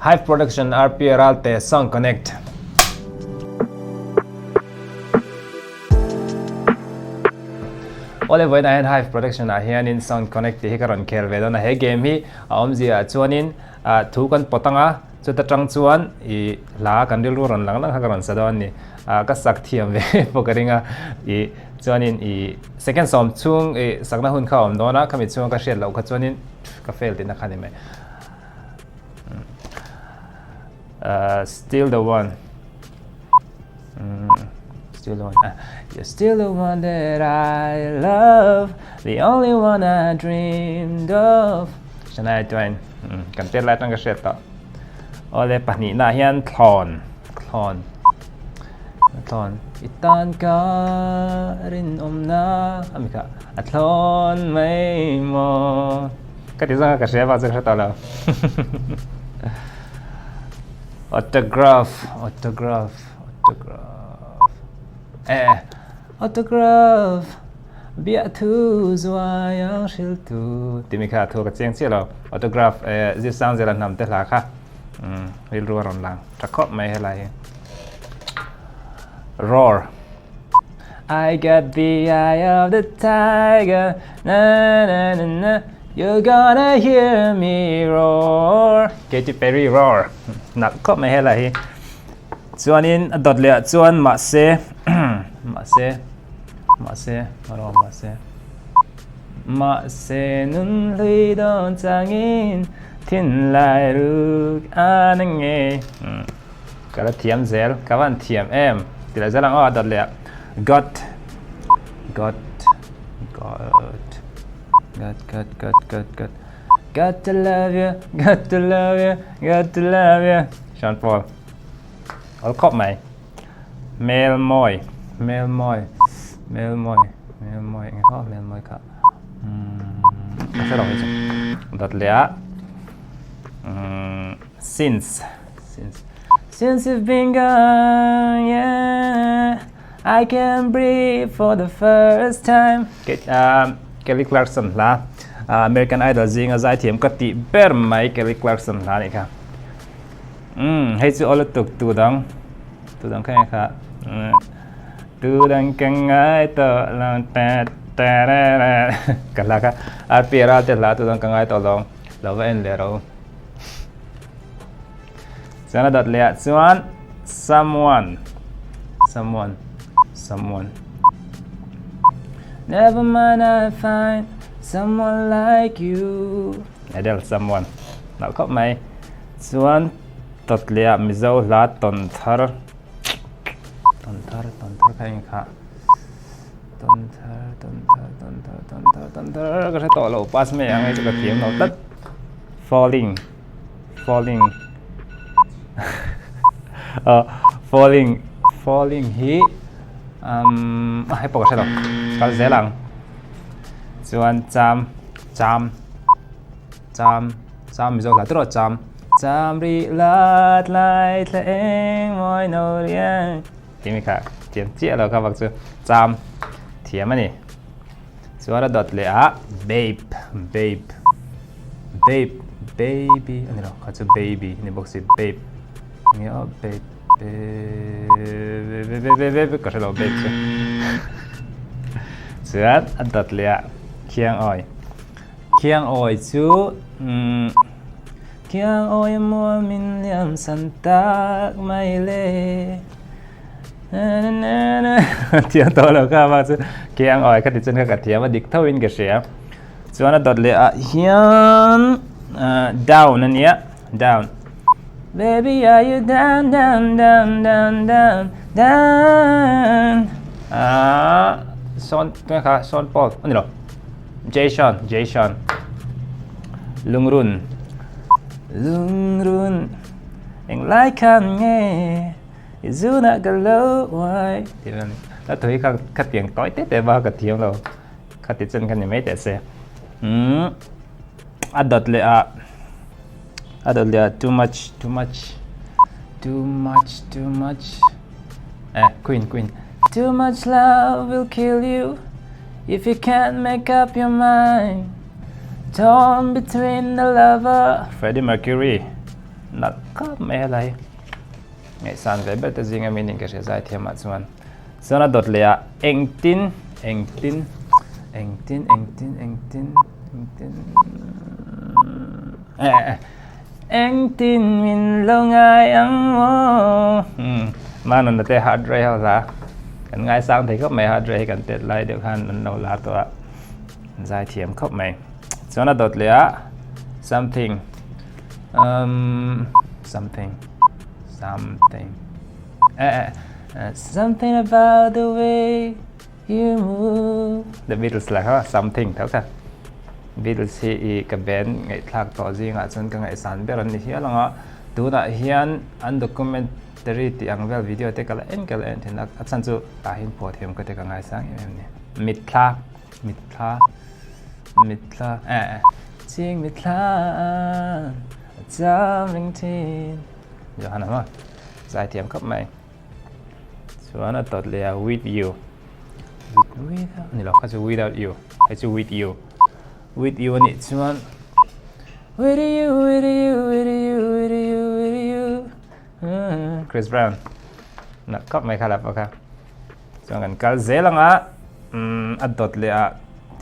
Hive Production RP Ralte Song Connect. Awle vawiinah hian Hive Production ah hianin Sound Connect tih hi ka rawn khel ve dawn a, he game hi a awmzia ah chuanin ah thu kan pawt ang a, chuta tang chuan ih hla kan rilru rawn lang lang kha ka rawn sa dawn a ni. Ah ka sak thiam ve pawh ka ring a, ih chuanin ih second sawm chhung ih sakna hun kha a awm dawn a, khami chhunga ka hriat loh kha chuanin ka fail tihna kha a ni mai. Uh, still the one. Mm, still the one. Uh, you're still the one that I love, the only one I dreamed of. Shania Twain. Mm, kan tet lai tang ka hriat tawh. Ole pahnih na hian thlawn, thlawn. Thlawn. I tan ka rin awm na ami kha a thlawn mai maw. Ka ti zawng a ka hria vang chu ka hre tawh lo. Autograph, autograph, autograph. Eh, autograph. Bia thu zuai ang hril tu. Timi kha thu ka chiang chiah lo. Autograph eh zir sang zela hnam te hla kha. Mm, rilru a rawn lang. Tha khawp mai helai hi. Roar. I got the eye of the tiger na na na na You're gonna hear me roar Katy Perry roar Nalh khawp mai helai hi Chuanin a dawt leh ah chuan mahse mahse mahse rawh mahse Mahse nun hlui dawn changin thinlai ruk a na ngei Ka la thiam zel, ka van thiam em ti leh zel ang aw a dawt leh ah God God God God God God God God Got to love you, got to love you, got to love you Sean Paul Awl khawp mai Hmel mawi hmel mawi hmel mawi hmel mawi eng kha hmel mawi kha umm ka hre lo hei chu dawt leh ah umm since since since you've been gone yeah I can breathe for the first time Kelly Clarkson hla American Idol zinga zaithiam ka tih ber mai Kelly Clarkson hla nih kha Umm hei chu aw lutuk tu dang tu dang kha kha tu dang ka ngai tawh lo ta ta ra ra ka hla kha RP Ralte hla tu dang ka ngai tawh lo lo va en leh ro chuan a dawt leh ah chuan someone someone someone never mind I find someone like you Adele someone nalh khawp mai. Chuan tawt leh ah Mizo hla tawn thar tawn thar tawn thar kha eng kha tawn thar tawn thar tawn thar tawn thar tawn thar ka hre tawh lo pass mai ang hei chu ka thiam lo tlat falling falling ah falling falling hi umm hei pawh ka hre lo kal zel ang chuan cham cham. Cham, cham Mizo hla tawh cham. Cham rih lat lai thla eng mawi no riang. Tih mi kha thiam chiah lo kha bak chu cham thiam a ni. Chuan a dawt leh ah babe, babe, babe, baby a ni lo kha chu baby a ni bawk si babe. Enge aw babe, babe, babe, babe ka hre lo babe chu. Chuan a dawt leh ah khiang awi. Khiang awi chu umm Khiang awi a mual min liam san tak mai le na na na na Thiam tawh lo kha vang chu Khiang awi kha ti chuan kha ka thiam a dik tho in ka hria. Chuan a dawt leh ah hian down a nia down Baby are you down down down down down down ah Sean tunge kha Sean Paul a ni lo. Jason, Jason. Lungrun. Lungrun. Eng lai khan nge i zunah ka lo uai. Tih vel a ni. La thu hi kha kha tiang tawi te te va ka thiam lo. Kha ti chen kha ni mai teh se. Umm a dawt leh ah a dawt leh ah too much too much too much too much eh queen queen too much love will kill you. If you can't make up your mind Torn between the lover Freddie Mercury. Nalh khawp mai helai ngaihsan ve ber te zinga mi nin ka hria zai thiamah chuan. Chuan a dawt leh ah engtin engtin engtin engtin engtin engtin eh eh engtin min lo ngai ang maw hmm manuna te heart rate ho hla kan ngaisang thei khawp mai heart rate hi kan tet lai deuh khan an lo lar tawh a zai thiam khawp mai chuan a dawt leh ah something um something something eh eh eh something about the way you move the Beatles lah kha something tho kha Beatles hi i ka band ngaihthlak tawh zingah chuan ka ngaihsan ber an ni hial ang a tunah hian an documentary tih ang vel video te ka la en ka la en thin a a chhan chu tah hian phuah thiam ka ti ka ngaisang em em a ni mitthla mitthla mitthla eh eh ching mitthla a cham ring thin Johanna maw zaithiam khawp mai chuan a tawt leh a with you with without ni lo kha chu without you hei chu with you with you anih chuan with you with you with you with you with you Chris Brown nak khawp mai kha la pawh kha chuan kan kal zel anga a dawt leh ah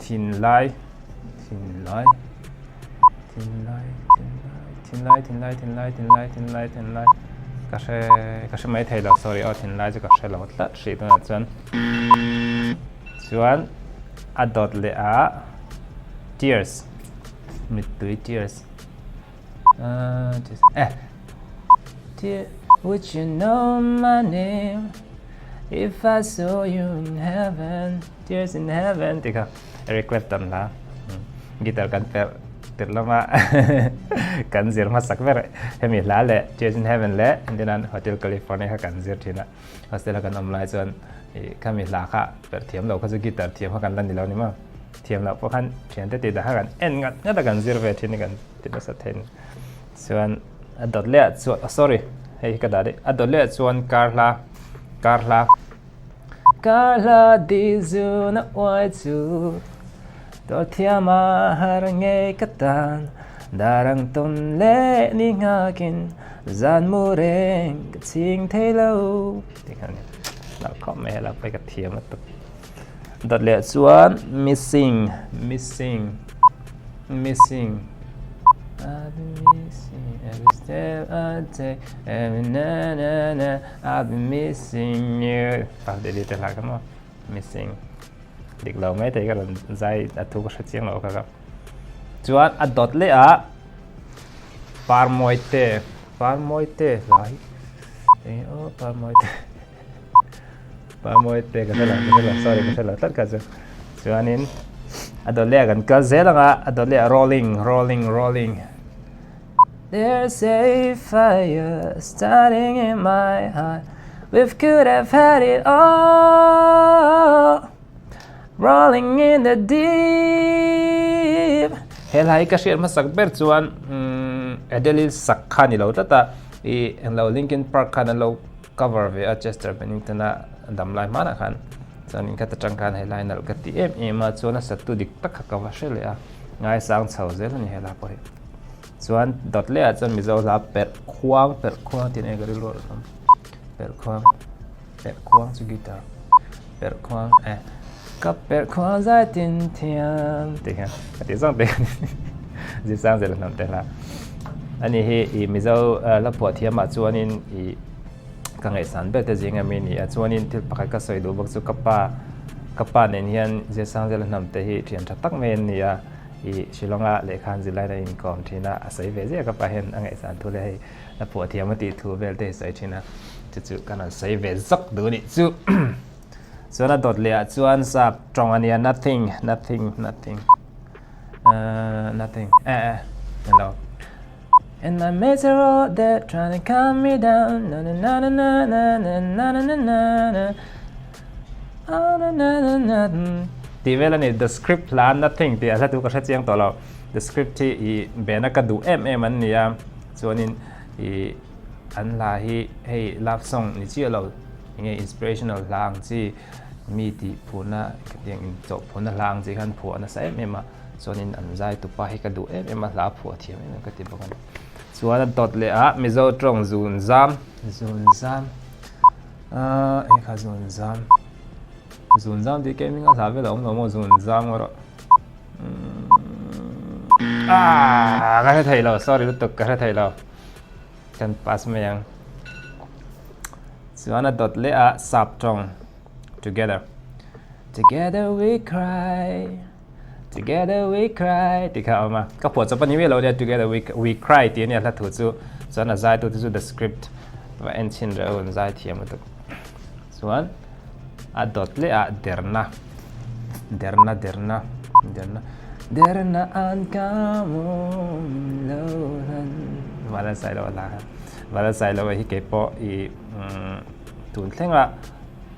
thinlai thinlai thinlai thinlai thinlai thinlai thinlai thinlai thinlai ka hre ka hre mai thei lo sorry aw thinlai chu ka hre lo tlat hrih tunah chuan chuan a dawt leh ah tears mittui tears eh tear would you know my name if I saw you in heaven tears in heaven tih kha Eric Clapton hla guitar kan perh tirh lama kan zir hmasak ber hemi hla leh tears in heaven leh engtin Hotel California kha kan zir thin a hostel a kan awm lai chuan ih khami hla kha perh thiam lo kha chu guitar thiam kha kan la ni lo ni maw thiam loh pawh khan thiante tih dah kha kan en ngat ngat a kan zir ve thin a kan ti nasa thei a ni chuan a dawt leh ah chuan sorry hei hi ka dah daih a dawt leh ah chuan kar hla kar hla kar hla tih zun a uai chu tawh thiam a har ngei ka tan dar ang tawn leh ni nghakin zan mu reng ka chhing thei lo tih kha a ni hlauh khawp mai helai pawh hi ka thiam lutuk. Dawt leh chuan missing missing missing I've been missing every step I take every na na na I've been missing you ah delete te hla kha maw missing dik lo mai thei ka rawn zai a thu ka hre chiang lo kha ka chuan a dawt leh ah parmawi te parmawi te hla hi eng aw parmawi te Pamawi te ka hre lo ka hre lo sorry ka hre lo tlat kha chu chuanin a dawt leh ah kan kal zel ang a a dawt leh ah rolling rolling rolling There's a fire starting in my heart We could have had it all Rolling in the deep He hla hi ka hriat hmasak ber chuan Adele-i sak kha ni lo tlat a ih englo Linkin Park khan an lo cover ve a Chester Bennington a dam lai hmanah khan chuan in khat atang khan helai nalh ka ti em em a chuan a satu dik tak kha ka va hre leh a ngaisang chho zel a ni helai pawh hi chuan dawt leh ah chuan Mizo hla perh khuang perh khuang tih nei ka rilru a awm perh khuang perh khuang chu guitar perh khuang eh ka perh khuang zai tin thiam tih kha ka tih zawng te zir sang zel a hnam te hla ani hi ih Mizo hla phuah thiam ah chuanin ih ka ngaihsan ber te zing ami a ni a chuanin thil pakhat ka sawi duh bawk chu ka pa ka pa nen hian zir sang zel a hnam te hi thian tha tak mai an ni a ih Shillong a lehkha an zir laiin a inkawm thin a a sawi ve ziah ka pa hian a ngaihsan thu leh hei a phuah thiam a tih thu vel te hi sawi thin a chu chu kan rawn sawi ve zawk duh a nih chu chuan a dawt leh ah chuan sap tawng a nia nothing nothing nothing uh nothing eh eh hello And my mates are all there trying to calm me down na na na na na na na na na na na na na na na na tih vel a ni the script hla nothing tih a hla tu ka hre chiang tawh lo the script hi ih bena ka duh em em an ni a chuanin ih an hla hi hei love song ni chiah lo enge inspirational hla ang chi mi tih phurna khatiang in chawh phurna hla ang chi khan phuah nasa em em a chuanin an zai tupa hi ka duh em em a hla phuah thiam em em ka ti bawk a ni. Chuan a dawt leh ah Mizo tawng zun zam, zun zam, ahh eng kha zun zam, zun zam tih kei hming a hla vel a awm lo maw zun zam erawh aah ka hre thei lo sorry lutuk ka hre thei lo kan pass mai ang. Chuan a dawt leh ah sap tawng together, together we cry. Together we cry tih kha a awm a, ka phuah chawp a ni miah lo nia together we we cry tih a nia hla thu chu, chuan a zai tu te chu the script va en chhin reuh an zai thiam lutuk. Chuan a dawt leh ah derna derna derna derna derna an ka awm lo hlan Vala Sailo a hla kha Vala Sailo hi keipawh i tun thleng ah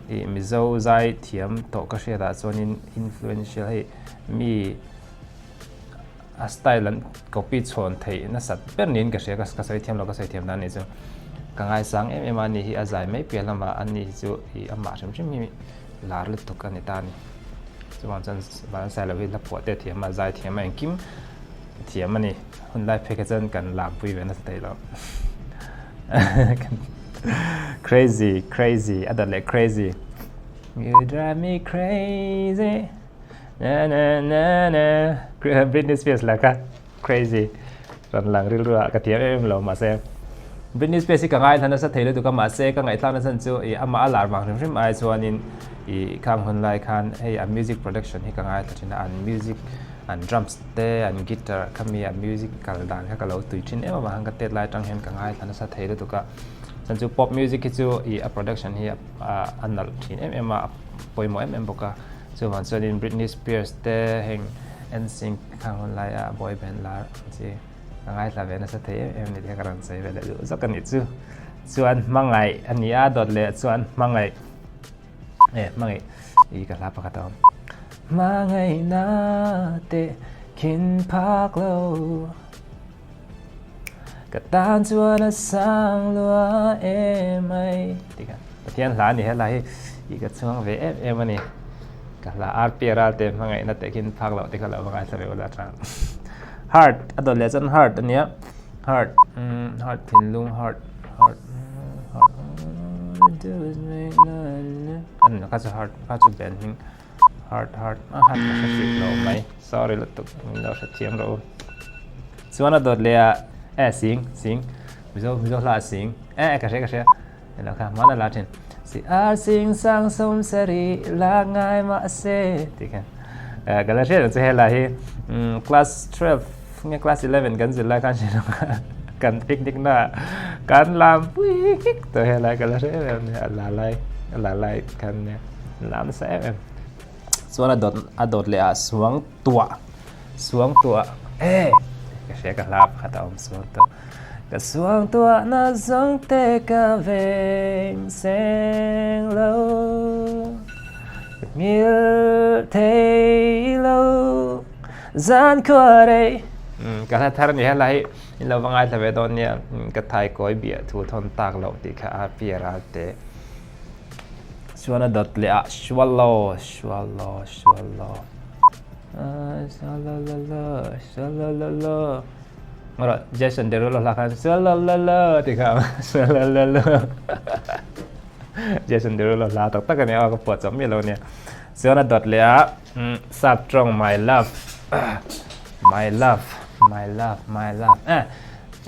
I Mizo zai thiam tawh ka hriat ah chuanin influential hei mi a style an copy chhawn theih nasat ber niin ka hria ka sawi thiam lo ka sawi thiam dan anih chu ka ngaisang em em a ni hi a zai mai piah lamah a ni hi chu ih amah hrim hrim hi lar lutuk a ni ta a ni chuvang chuan Vansailo hi hla phuah te a thiam a zai thiam a engkim thiam a ni hun lai phei kha chuan kan lampui ve nasa thei lo crazy crazy a dawt leh crazy you drive me crazy na na na na Britney Spears lah kha crazy rawn lang rilru ah ka thiam em em lo mahse Britney Spears hi ka ngaithla nasa thei lutuk a mahse ka ngaihthlak nasa chu ih amah a lar vang hrim hrim ai chuanin ih khang hun lai khan hei a music production hi ka ngaithla thin a an music an drums te an guitar kha mi a music kal dan kha ka lo tui thin em avang khan ka tet lai atang hian ka ngaithla nasa thei lutuk a chuan chu pop music hi chu ih a production hi a nalh thin em em a a pawimawh em em bawk a chuvang chuanin Britney Spears te heng NSYNC khang hun laia boy band lar ang chi ka ngaithla ve nasa thei em em ni te kha ka rawn sawi ve leh duh zawk a nih chu chuan hmangaih a ni a dawt leh chuan hmangaih. E hmangaih i ka hla pakhat a awm. Hmangaihna te khin phak lo Ka tan chuan a sang lua em mai Tih kha Pathian hla a ni he hla hi i ka chhuang ve em em a ni. Ka hla RP Ralte hmangaihna te khin phak loh te kha lo va ngaithla ve ula tang. Heart a dawt leh chuan heart a nia. Heart umm heart thinlung heart heart heart an kha chu heart kha chu ben hming heart heart a heart ka hre hrih lo mai sorry lutuk min lo hre thiam rawh u chuan a dawt leh ah eh sing sing mizo mizo hla a sing eh ka hria ka hria ilo kha hmana la thin si a sing sang sawm sari la ngai mahse tih kha eh ka la hriat ang chu helai hi class 12 nge class 11 kan zir lai khan hre lo kan picnic na kan lam pui nghek tawh helai ka la hre em em a la lai a la lai khan nia lam nasa em em chuan a dawt a dawt leh ah suang tuah suang tuah eh ka hria ka hla pakhat a awm suang tuah ka suang tuah na zawng te ka veng seng lo ka hmil thei lo. Zan khua rei. Ka hla thar ni helai hi in lo va ngaithla ve dawn nia ka thai kawi biah thu thawn tak loh tih kha a piar a te chuan a dawt leh ah swallow swallow swallow swallow erawh Jason Derulo hla khan swallow tih kha swallow Jason Derulo hla tak tak a nia aw ka phuah chawp miah lo nia chuan a dawt leh ah Sap tawng my love my love my love my love eh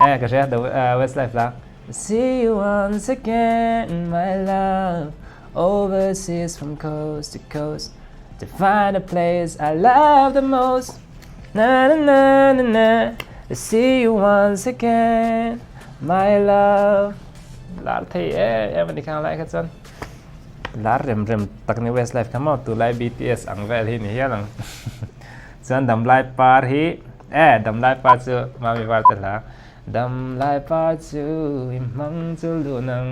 eh ka hria the Westlife la See you once again my love overseas from coast to coast to find a place I love the most na na na na na See you once again my love lar thei em em a ni khang lai kha chuan. Lar rem rem tak ni Westlife kha maw tunlai BTS ang vel hi ni hial ang. Chuan Damlai par hi eh Damlai par chu Mami var te hla Damlai par chu i hmang chu lu nang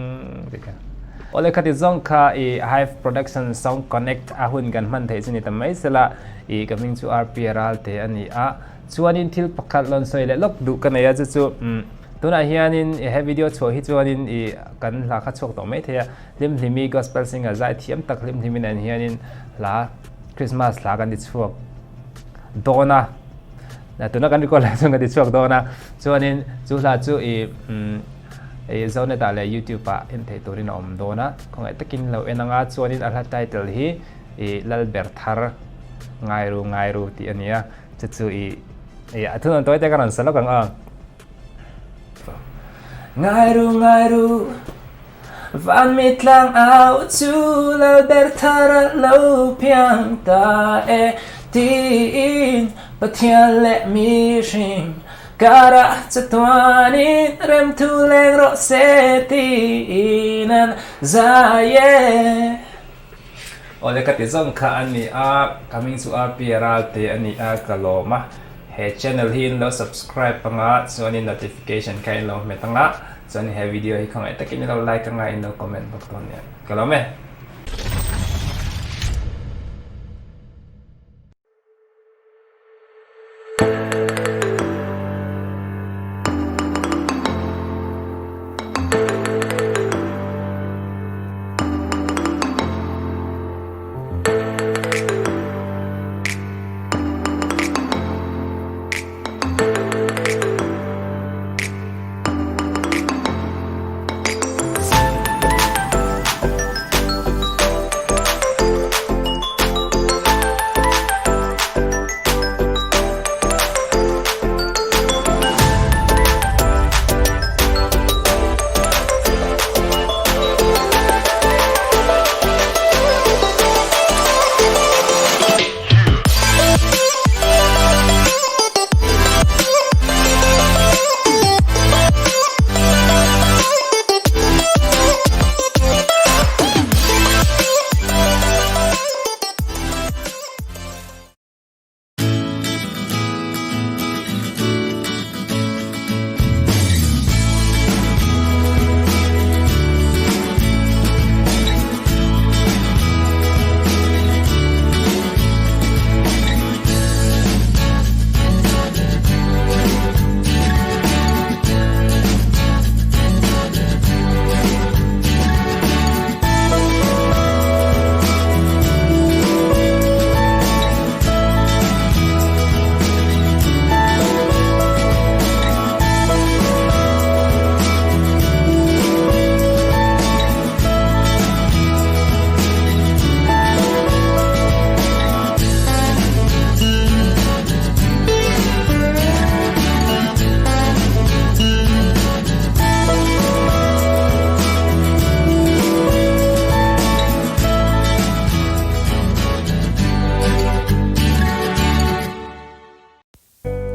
tih kha. Awle khati zawng kha i Hive Production Sound Connect a hun kan hman theih chu ni ta mai sela i ka hming chu RP Ralte a ni a. Chuanin thil pakhat lawn sawi leh lawk duh ka nei a chu chu tunah hianin he video chhuah hi chuanin i kan hla kha chhuak tawh mai thei a. Hlimhlimi Gospel singer zai thiam tak Hlimhlimi nen hianin hla Christmas hla kan ti chhuak dawn a. Tuna kan record lai chuan ka ti chhuak dawn a, chuanin chu hla chu i i Zonet ah leh YouTube ah en theih turin a awm dawn a, khawngaih takin lo en anga chuanin a hla title hi i Lalber Thar Ngairu Ngairu tih a ni a, chu chu i i a thunawn tawi te ka rawn sa lawk ang aw. Ngairu Ngairu Van mi tlang au chu Lalber Thar a lo piang ta e tiin Pathian leh mihring karah chatuanin remthu leng rawh se tiin an zai e. Awle ka ti zawng kha a ni a, ka hming chu RP Ralte a ni a, ka lawm a. He channel hi in lo subscribe anga chuanin notification kha in lo hmet anga chuan he video hi khawngaih takin in lo like anga in lo comment bawk dawn nia. Ka lawm e.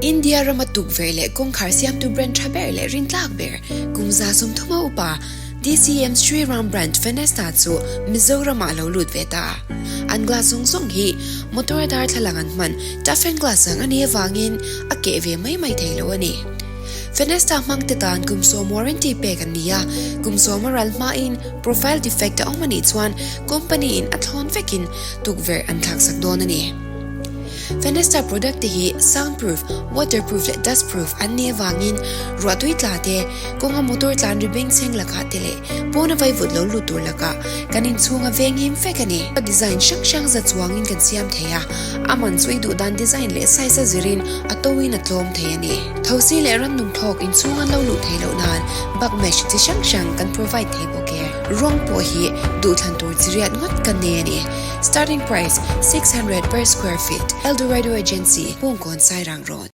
India rama tukverh leh kawngkhar siamtu brand tha ber leh rintlak ber kum 30 a upa DCM Sri Ram Brand Fenesta chu Mizoramah a lo lut ve ta. An glass zawng zawng hi motor a darthlalang an hman toughen glass ang a nih avangin a keh ve mai mai thei lo a ni. Fenesta hmangte tan kum sawm warranty pek an ni a, kum sawm a ral hmain profile defect a awm a nih chuan company in a thlawn vekin tukverh an thlaksak dawn a ni. Fenesta product te hi soundproof, waterproof leh dustproof an nih avangin ruahtui tla te, kawnga motor tlan ri bengchheng lakah te leh pawna vaivut lo lut tur lakah kan inchhung a venghim vek a ni. Design hrang hrang za chuangin kan siam thei a, a man chu i duh dan design leh size a zirin a toin a tlawm thei a ni. Thosi leh rannung thlawk inchhung an lo luh theih loh nan bug mesh chi hrang hrang kan provide thei bawk e. Rawng pawh hi duhthlan tur chi riat ngawt kan nei a ni. Starting price, 600 per square feet. Eldorado Agency, Bungkawn Sairang Road.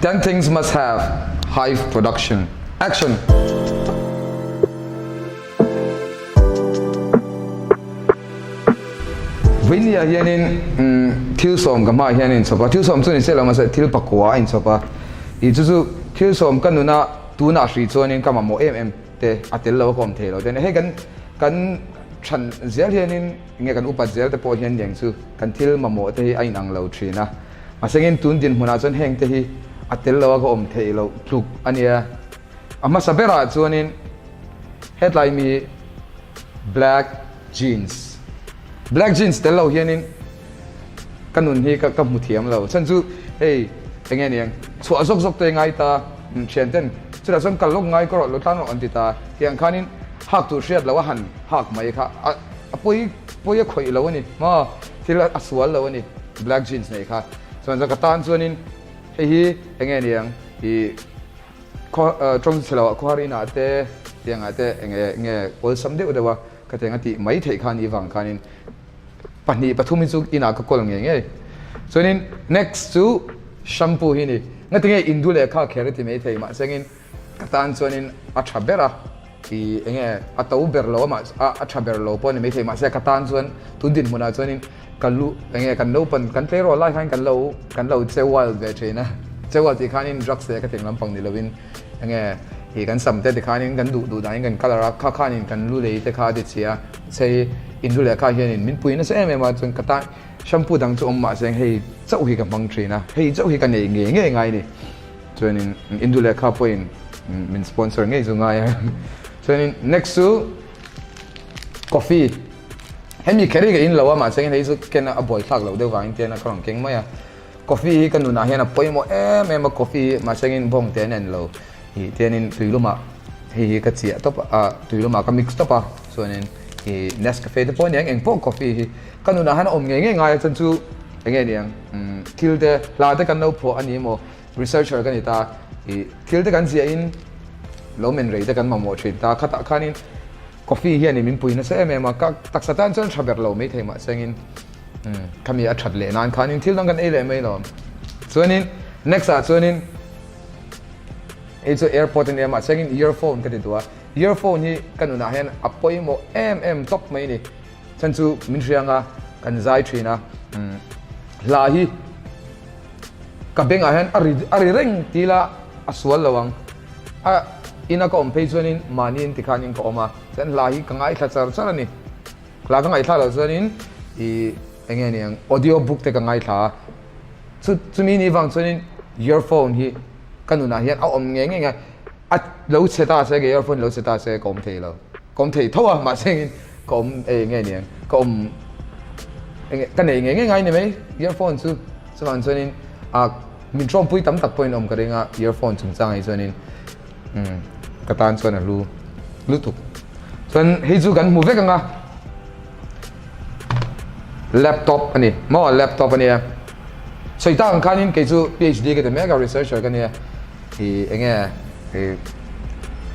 10 things must have, Hive production. Action! Vawinia hianin thil sawm ka hmaah hian a inchhawp a, thil sawm chu ni se lo mahse thil pakua a inchhawp a, ih chu chu thil sawm ka nuna tunah hrih chuanin ka mamawh em em te a tel lo a ka awm thei lo te a ni. Hei kan kan than zel hianin nge kan upat zel te pawh hian niang chu kan thil mamawh te hi a inang lo thin a, mahsengin tun dinhmunah chuan heng te hi a tel lo a ka awm theih loh tluk a nia. A hmasa berah chuanin hetlai mi black jeans black jeans tel lo hianin ka nun hi ka hmu thiam lo chhan chu hei enge niang chhuah zawk zawk te ngai ta thian ten chutah chuan kal lawk ngai ka rawh lo tlang rawh an ti ta tiang khanin hak tur hriat lo a han hak mai kha a pawi pawi a khawih lo a ni maw thil a sual lo a ni black jeans nei kha chuan ka tan chuanin hei hi enge niang ih Khaw tawng chhe loah khawhar inah te tiangah te enge nge awlsam deuh deuh a ka tiang a tih mai theih khan i vang khanin pahnih pathum hi chu inah ka kawl ngei ngei. Chuanin next chu shampoo hi ni. Ngatinge indu leh kha kher a ti mai thei mahsengin ka tan chuanin a tha ber a i enge a to ber lo a mah a tha ber lo pawh a ni mai thei mahse ka tan chuan tun dinhmunah chuanin Ka lu enge kan naupan kan tleirawl lai khan kan lo kan lo che wild ve thin a, che wild tih khanin drugs leh ka teng lampang ni lovin enge ih kan sam te tikhanin kan duh duh dahin kan colour a, kha khanin kan lu lei te kha a ti chhia a, chei in lu leh kha hianin min pui nasa em em a, chuan ka tan shampoo dang chu awm mahse hei chauh hi ka hmang thin a, hei chauh hi ka nei ngei ngei ngai a ni, chuanin in lu leh kha pawhin min sponsor ngei chu ngai a, chuanin next chu coffee. Hemi kher hi ka in lo a, mahse hei chu ken a buai thlak loh deuh vangin tian a ka rawn keng mai a. Coffee hi ka nunah hian a pawimawh em em a, coffee hi mahse in bawng te an en lo ih tianin tui lumah hei hi ka chiah tawp a, tui lumah ka mix tawp a, chuanin ih Nescafe te pawh a ni ang eng pawh coffee hi ka nunah hian a awm ngei ngei ngai a, chuan chu eng nge ni ang thil te hla te kan lo phuah a ni emaw researcher ka ni ta ih thil te kan ziahin lo men rei te kan mamawh thin ta, khatah khanin. Coffee hian min pui nasa em em a, ka taksa tan chuan tha ber lo mai thei mah sengin khami a that leh nan khanin thil dang kan ei leh mai lo. Chuanin next ah chuanin hei chu airpod a nia mah sengin earphone ka ti duh a, earphone hi ka nunah hian a pawimawh em em tawp mai a ni. Chhan chu min hriang a, kan zai thin a, hla hi ka bengah hian a ri a ri reng ti ila a sual lo ang. A ina ka awm phei chuanin mahniin tikhanin ka awm a, chuan hla hi ka ngaithla char char a ni. Hla ka ngaithla loh chuanin ih eng nge niang audio book te ka ngaithla a, chu chumi ni vang chuanin earphone hi ka nunah hian a awm ngei ngei a, a lo chhe ta se ka earphone lo chhe ta se ka awm thei lo, ka awm thei tho a mahse engin ka awm eng nge niang ka awm eng ka nei ngei ngei ngai ni mai earphone chu chuvang chuanin a. Min tawngpui tam tak pawhin awm ka ring a, earphone chungchang hi chuanin umm ka tan chuan a hlu lutuk. Chuan hei chu kan hmu vek ang a, laptop a ni maw laptop a nia. Sawi tak ang khanin kei chu PhD ka ti mek a, researcher ka nia ih eng nge ih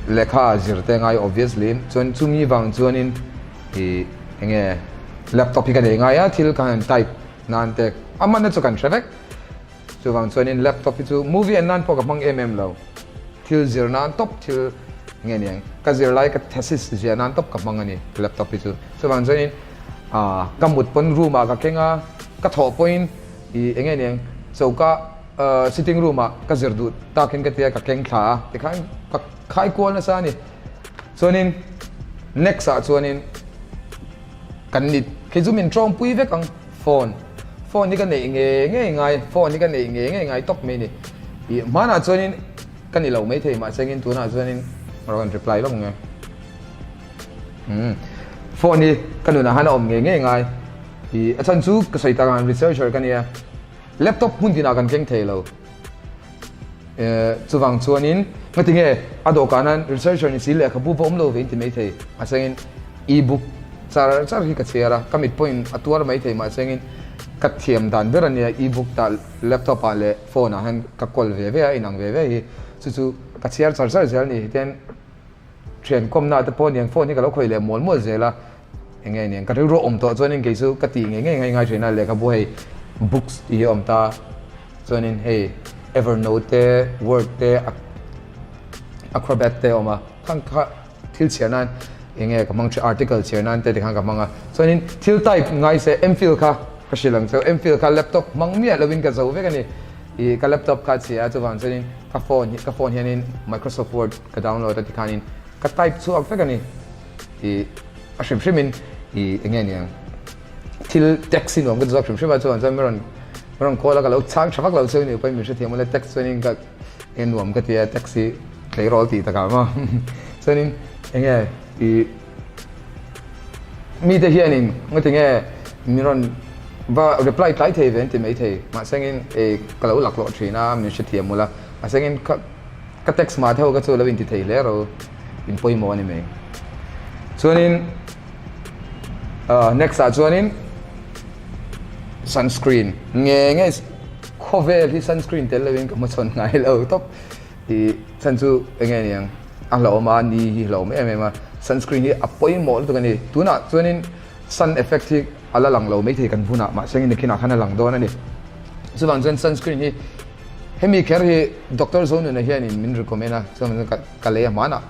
lehkha zir te ngai obviously chuan chumi vang chuanin ih eng nge laptop hi ka nei ngai a, thil ka han type nan te a hmanna chu kan hre vek. Chuvang chuanin laptop hi chu movie en nan pawh ka hmang em em lo. Thil zir nan tawp thil nge niang ka zir lai ka thesis ziah nan tawp ka hmang a ni laptop hi chu. Chuvang chuanin ah ka mut pawn room ah ka keng a, ka thawh pawhin ih eng nge niang choka sitting room ah ka zir duh takin ka tia ka keng thla a tikhan ka khai kual nasa a ni. Chuanin next ah chuanin kan ni khi chu min tawngpui vek ang. Phone, phone hi ka neih ngei ngei ngai, phone hi ka neih ngei ngei ngai tawp mai ni. Ih hmanah chuanin ka ni lo maithei mahse tunah chuanin rawn reply lawk nge. Umm phone hi ka nunah khan a awm ngei ngei ngai. Ih a chhan chu ka sawi tak ang researcher ka nia. Laptop hmun tinah kan keng thei lo. Chuvang chuanin ngati nge a dawhkan hian researcher ni si lehkhabu va awm lo ve in ti maithei mahsengin e-book char char hi ka chhiar a, ka mit pawhin a tuar maithei mahsengin ka thiam dan ber a nia e-book tah laptop ah leh phone ah hian ka kawl ve ve a inang ve ve hi chu chu ka chhiar char char zel a ni hetiang thian kawmna te pawh aniang phone hi ka lo khawih leh mual mual zel a eng nge aniang ka rilru awm tawh chuanin kei chu ka tih ngei ngei ngai ngai thin a lehkhabu hei books tih hi a awm ta chuanin hei. Evernote te, Word te, Acrobat te a awm a, khang kha thil chhiar nan eng nge ka hmang thin, article chhiar nan te tikhan ka hmang a, chuanin thil type ngai se MPhil kha ka hrilh ang cheu, MPhil kha laptop hmang miah lovin ka zo vek a ni, ih ka laptop kha a chhia a chuvang chuanin ka phone hi ka phone hianin Microsoft Word ka download a tikhanin ka type chhuak vek a ni, ih a hrim hrimin ih eng nge niang. Thil text hi nuam ka ti zawk hrim hrim a, chuan chuan min rawn min rawn call a, ka lo chhang tha vak lo chu ni pawhin min hrethiam ula text chuanin ka enge nuam ka ti a, text hi tleirawl tih takah maw chuanin enge ih mite hianin ngaw tinge min rawn va reply tlai thei ve an ti maithei mahse engin ih ka lo laklawh thin a min hrethiam ula mahse engin ka ka text mah te ho kha chu lo inti thei hle ro in pawimawh a ni mai chuanin. Next ah chuanin sunscreen nge nge khawvel hi sunscreen tel lovin ka hmachhawn ngai lo tawp ih chhan chu eng nge niang a hlauhawm a ni hi hlauhawm em em a sunscreen hi a pawimawh lutuk a ni tunah chuanin sun effect hi a la lang lo maithei kan hunah mahse engin nakinah khan a lang dawn a ni chuvang chuan sunscreen hi hemi kher hi doctor Zonuna hianin min recommend a chuan ka lei a hmanah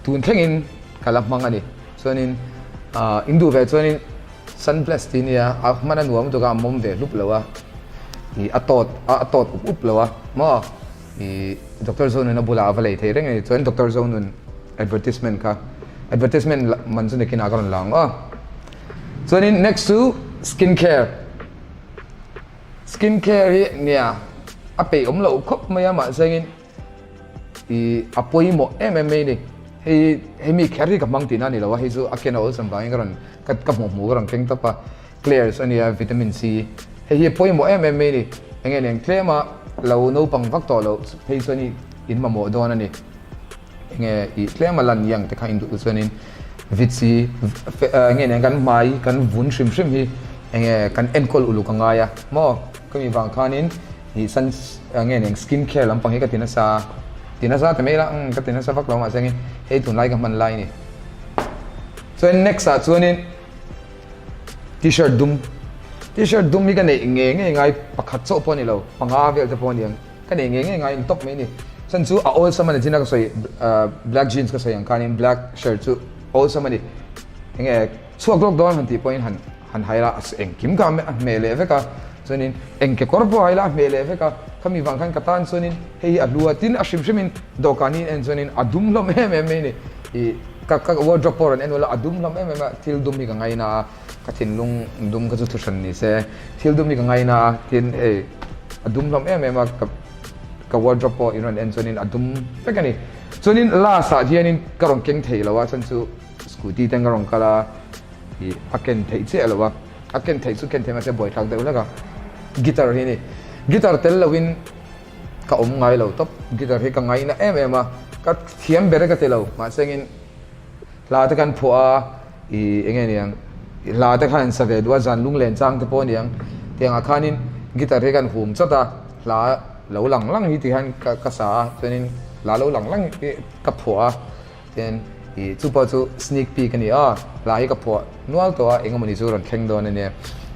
tun thlengin. Ka la hmang a ni. Chuanin ah in duh ve chuanin sunbless tih nia a hman a nuam lutuk a a mawm ve hlup lo a ih a tawt a tawt up up lo a maw ih Doctor Zonun a bulah a va lei thei reng a ni. Chuan Doctor Zonun advertisement kha advertisement man chu nakinah ka rawn la ang aw. Chuanin next chu skin care skin care hi nia a peih awm loh khawp mai a mahse engin Ih a pawimawh em em mai a ni. Hei hemi kher hi ka hmang tihna a ni lo a, hei chu a ken a awlsam vangin ka rawn ka ka hmuh hmuh ka rawn keng tawp a. Claire's a nia vitamin C hei hi a pawimawh em em mai a ni. Eng nge eng tlema lo naupang vak tawh loh phei chuan i in mamawh dawn a ni. Eng nge ih tlema lan yang te kha in duh chuanin vit C eng nge eng kan hmai kan vun hrim hrim hi eng nge kan enkawl uluk a ngai a maw khami vang khanin Ih sun nge eng skin care lampang hi ka ti nasa ti nasa ta mai la umm ka ti nasa vak lo mahse engin hei tunlai ka hman lai a ni. Chuan next ah chuanin t-shirt dum t-shirt dum hi ka neih nge nge ngai pakhat chauh pawh a ni lo panga vel te pawh a ni ang ka neih nge nge ngai in tawp mai a ni. Chhan chu a awlsam a ni chin a ka sawi black jeans ka sawi ang khanin black shirt chu awlsam a ni enge chhuak lawk dawn han tih pawhin han Han hai la engkim kha a hmeh leh vek a, chuanin eng kekawr pawh hai la a hmeh leh vek a, khami vang khan ka tan chuanin hei hi a hlu a, tin a hrim hrimin dawhkan hi en chuanin a dum hlawm em em mai a ni, ih ka ka wardrobe pawh rawn en ula a dum hlawm em em a, thil dum hi ka ngaina a, ka thinlung dum kha chu thuhran ni se, thil dum hi ka ngaina a, tin hei a dum hlawm em em a, ka ka wardrobe pawh in rawn en chuanin a dum vek a ni, chuanin last ah hianin ka rawn keng thei lo a, chhan chu scooty ten ka rawn kal a. Ih a ken theih chiah lo a, a ken theih chu ken theih mahse buaithlak deuh hlek a, guitar hi a ni. Guitar tel loin ka awm ngai lo tawp, guitar hi ka ngaina em em a, ka thiam ber e ka ti lo, mahse engin hla te kan phuah a, ih eng nge niang hla te khan an sa ve duh a, zan lunglen chang te pawh a niang, tiangah khanin guitar hi kan hum chawt a, hla lo lang lang hi tikhan ka ka sa a, chuanin hla lo lang lang hi ka phuah a. Tin, ih chu pawh chu sneak peek a ni a, hla hi ka phuah nual tawh a, eng emawni chu rawn thleng dawn a nia.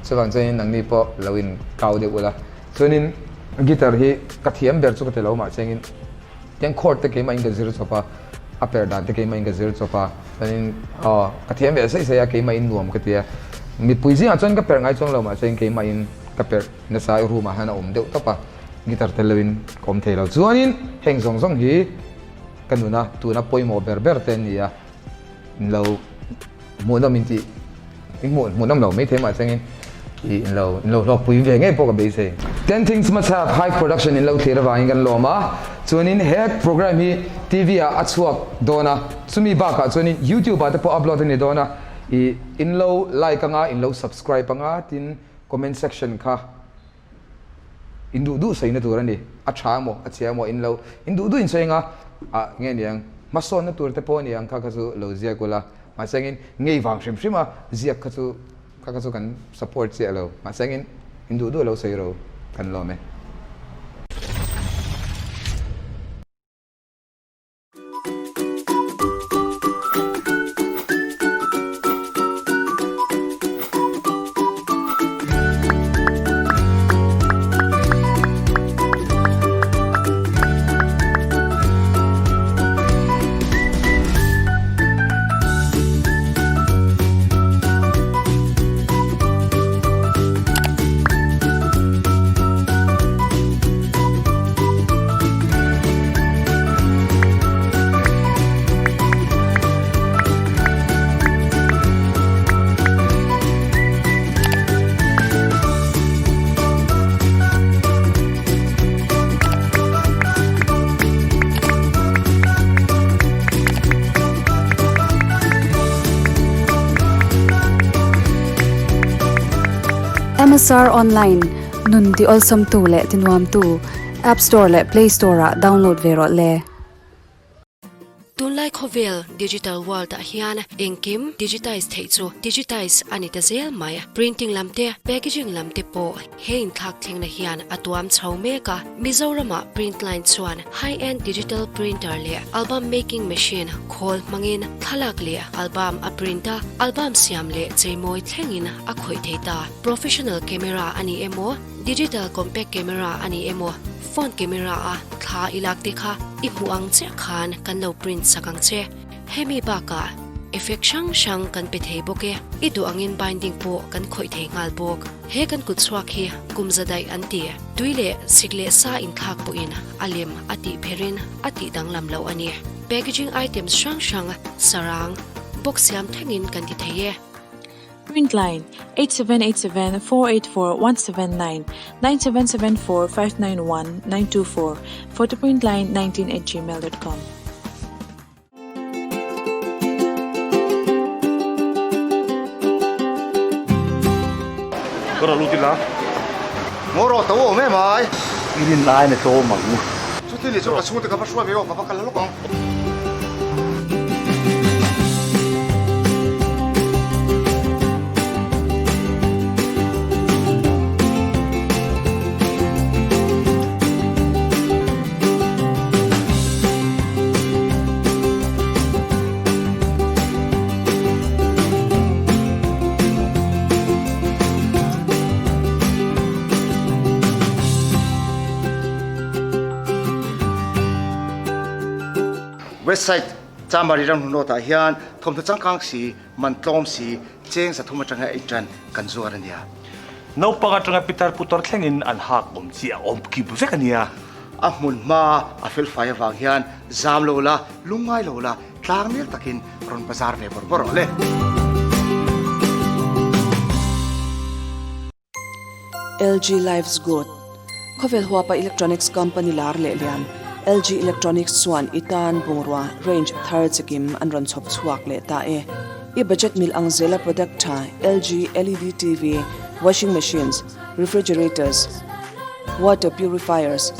Chuvang chuanin nangni pawh lo in kau deuh ula. Chuanin guitar hi ka thiam ber chu ka ti lo mah chengin tiang chord te keimah in ka zir chawp a, a per dan te keimah in ka zir chawp a, chuanin aw ka thiam ve saih saih a, keimah in nuam ka ti a. Mipui zingah chuan ka perh ngai chuang lo mah chengin keimah in ka perh nasa i room ah hian a awm deuh tawp a, guitar tel loin ka awm thei lo. Chuanin heng zawng zawng hi. Ka nuna tuna pawimawh ber ber te an ni a, in lo hmuhnawm in tih in hmuh hmuhnawm lo maithei mah changin ih in lo in lo hlawkpui ve ngei pawh ka beisei. Ten Things Hmachhak Hive Production in lo thlir avangin kan lawm a, chuanin he program hi TV ah a chhuak dawn a, chumi bakah chuanin YouTube ah te pawh upload a ni dawn a, ih in lo like anga in lo subscribe anga tin comment section kha In duh duh sawi na tur a ni. A tha emaw, a chhia emaw in lo in duh duh in sawi anga, ah nge ni ang, hmasawnna tur te pawh a ni ang kha kha chu lo ziak ula. Mahse engin ngei vang hrim hrim a ziak kha chu kha kha chu kan support chiah lo. Mahse engin in duh duh lo sawi ro kan lawm e. MSR Online, Nun ti awlsawmtu leh ti nuamtu, App Store leh Play Store ah download ve rawh le. Tunlai khawvel digital world ah hian engkim digitize theih chu digitize a ni ta zel mai. Printing lam te, packaging lam te pawh he inthlak thlengna hian a tuam chho mek a. Mizoramah Printline chuan high-end digital printer leh album making machine khawl hmangin thlalak leh album a print a, album siam leh cheimawi thlengin a khawih thei ta. Professional camera a ni emaw, digital compact camera a ni emaw, Phone camera a thla i lak te kha i hmuh ang chiah khan kan lo print sak ang che. Hemi bakah effect hrang hrang kan pe thei bawk e. I duh angin binding pawh kan khawih thei nghal bawk. He kan kut chhuak hi kum za daih an ti. Tui leh sik leh sa inthlak pawhin a lem a tih pherin a tih danglam loh a ni. Packaging items hrang hrang sarang, box siam thlengin kan ti thei e. Printline, 8787 484 179 9774 591 924 photoprintline 19 at gmail dot com. Ka rawn lut ila. Ngaw rawh to awm em ai. I rin aiin a tlawm ang. Chuti leh chu ka chhungte ka va hruai ve aw ka va kal lawk ang. Westside Chamari ram hnu nawtah hian thawmhnaw changkang si, man tlawm si, cheng 300 atanga ei tan kan zuar a nia. Naupang atanga pitar putar thlengin an hak awm chi a awm kip vek a nia. A hmun hma a felfai avang hian zam lo la, lungngai lo la, tlang nel takin rawn bazar ve bawrh bawrh rawh le. LG Life's Good, Khawvel huapa electronics company lar leh lian, LG Electronics chuan i tan bungrua range thar chikim an rawn chhawp chhuak leh ta e. I budget mil ang zela product tha LG LED TV, washing machines, refrigerators, water purifiers,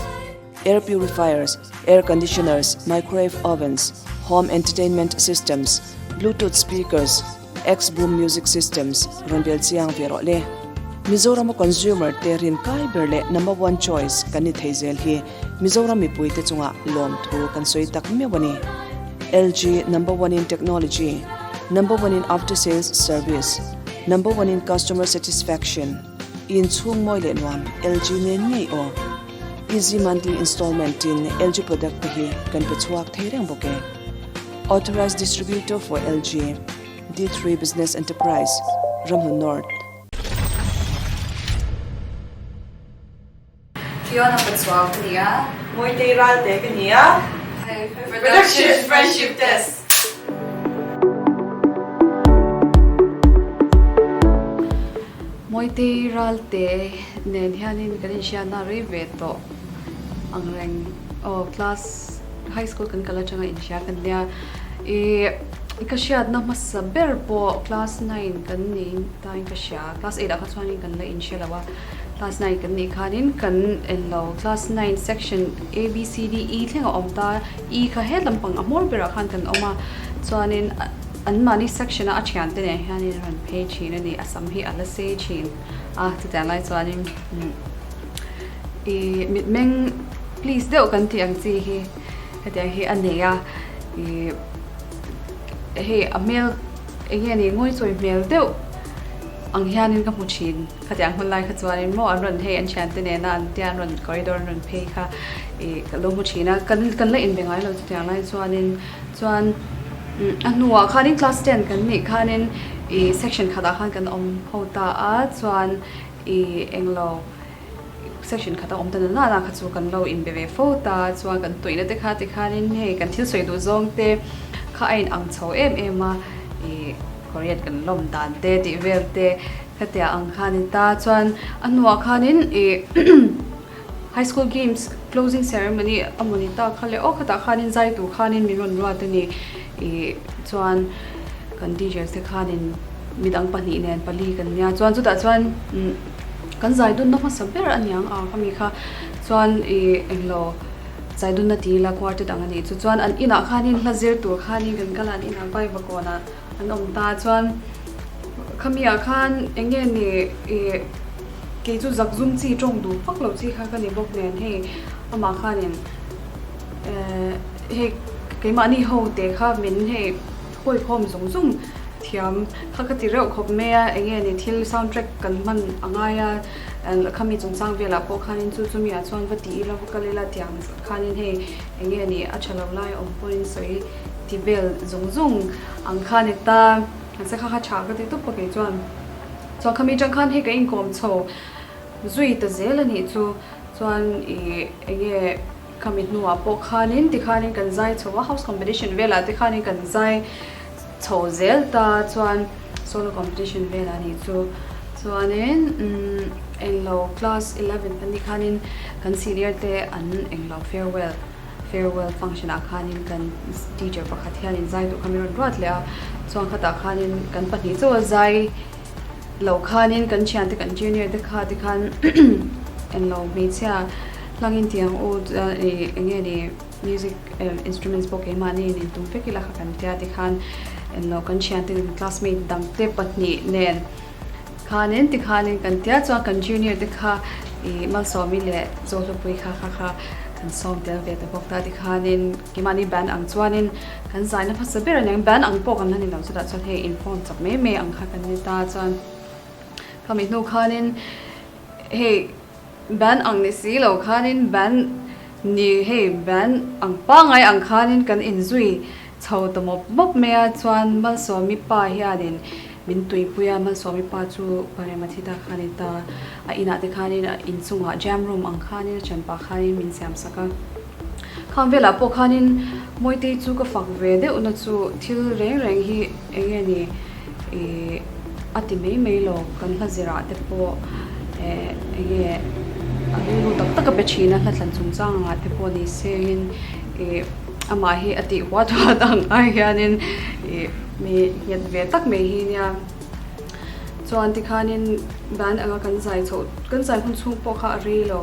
air purifiers, air conditioners, microwave ovens, home entertainment systems, bluetooth speakers, X-Boom Music Systems rawn bel chiang ve rawh le. Mizorama consumer te rin kai ber leh number one choice kan ni thei zel hi Mizoram mipui te chungah lawmthu kan sawi tak meuh a ni. LG number one in technology, number one in after sales service, number one in customer satisfaction, inchhung mawi leh nuam LG nen ngei aw. Easy monthly installment in LG product te hi kan pe chhuak thei reng bawk e. Authorized Distributor for LG, D3 Business Enterprise, Ramhlun North. Fiona Pachuau ka ni a. Mawitei Ralte ka ni a. Production Friendship Test. Mawitei Ralte nen hianin kan inhriatna rei ve tawh ang reng aw class High school kan kal atanga inhria kan nia i ka hriatna hmasa ber pawh class 9 kan ni tain ka hria class 8 ah kha chuanin kan la inhre lo a class 9 kan nih khanin kan en lo class 9 section A B C D E thleng a awm ta E kha he lampang a hmawr berah khan kan awm a chuanin an mahni section a a thiante nen hianin a rawn phei thin a ni a sam hi a la sei thin a chutiang lai chuanin I mitmeng please deuh kan tih ang chi hi hetiang hi a nei a ih hei a hmel eng nge ni ngawi chawi hmel deuh ang hianin ka hmu thin khatiang hun lai kha chuanin maw an rawn hei an thiante nena an tia an rawn corridor an rawn phei kha ih ka lo hmu thin a kan kan la inbe ngai lo chutiang lai chuanin chuan a hnuah khanin class ten kan nih khanin ih section khatah khan kan awm ho ta a chuan ih englo. Section khat a awm ta na na kha chu kan lo inbe ve fo ta chuan kan tuihna te kha tikhanin hei kan thil sawi duh zawng te kha a inang chho em em a ih Korean kan lawm dan te tih vel te khatia ang kha a ni ta chuan a hnuah khanin ih High School Games closing ceremony a maw ni ta kha le aw khatah khanin zai tur khanin min rawn ruat a ni ih chuan kan teachers te khanin midang pahnih nen pali kan nia chuan chutah chuan. Kan zai dunna hmasa ber a niang a khami kha chuan ih englo zai dunna ti ila quartet ang a nih chu chuan an inah khanin hla zir tur khanin kan kal a an inah Vaivakawnah an awm ta chuan khami ah khan eng nge ni ih kei chu zak zum chi tawng duh vak lo chi kha ka ni bawk nen hei amah khanin eh hei keimahni ho te kha min hei Hawikhawm zung zung thiam kha ka ti reuh khawp mai a, enge ni thil sound track kan hman a ngai a, khami chungchang velah pawh khanin chu chumi ah chuan va ti ila va kal ila tiang khanin hei enge ni a tha lo lai awm pawhin sawi ti vel zung zung ang kha ni ta, mahse kha kha tha ka ti tawp a kei chuan chuan khami tang khan hei ka inkawm chho zui ta zel a nih chu chuan ih enge. Khami hnuah pawh khanin tikhanin kan zai chho a, house competition velah te khanin kan zai chho zel ta chuan solo competition velah nih chu chuanin umm englo class eleven kan nih khanin kan senior te an englo farewell farewell function ah khanin kan teacher pakhat hianin zai duh kha min rawn ruat leh a chuan khatah khanin kan pahnih chauh a zai Lo khanin kan thiante kan junior te kha te khan englo hmeichhia hlangin ti ang u ih eng nge ni music instruments pawh keimahni in intum vek ila kha kan tia ti khan englo kan thiante kan classmate dang te pahnih nen khanin ti khanin kan tia chuan kan junior te kha ih Malsawmi leh Zohlupui kha kha kha kan sawm tel ve ta bawk ta ti khanin keimahni band ang chuanin Kan zaina hmasa ber a ni ang, band ang pawh kan la ni lo chutah chuan hei inform chak mai mai ang kha kan ni ta chuan khami hnu khanin hei band ang ni si lo khanin band ni hei band ang pangngai ang khanin kan inzui chho ta mawp mawp mai a chuan Malsawmi pa hianin min tuipui a, Malsawmi pa chu Paremathita kha ni ta a inah te khanin inchungah jam room ang khanin a thianpa khanin min siam sak a. Khang velah pawh khanin Mawitei chu ka fak ve deuh na chu thil reng reng hi eng nge ni ih a ti mai mai lo kan hla zirah te pawh eh eng nge a rilru tak tak a pe thin a hla thlan chungchang angah te pawh ni sengin ih amah hi a tih huat huat ang ai hianin ih mi nghet ve tak mai hi nia. Chuan tikhanin band anga kan zai chhoh kan zai hun chhung pawh kha a rei lo.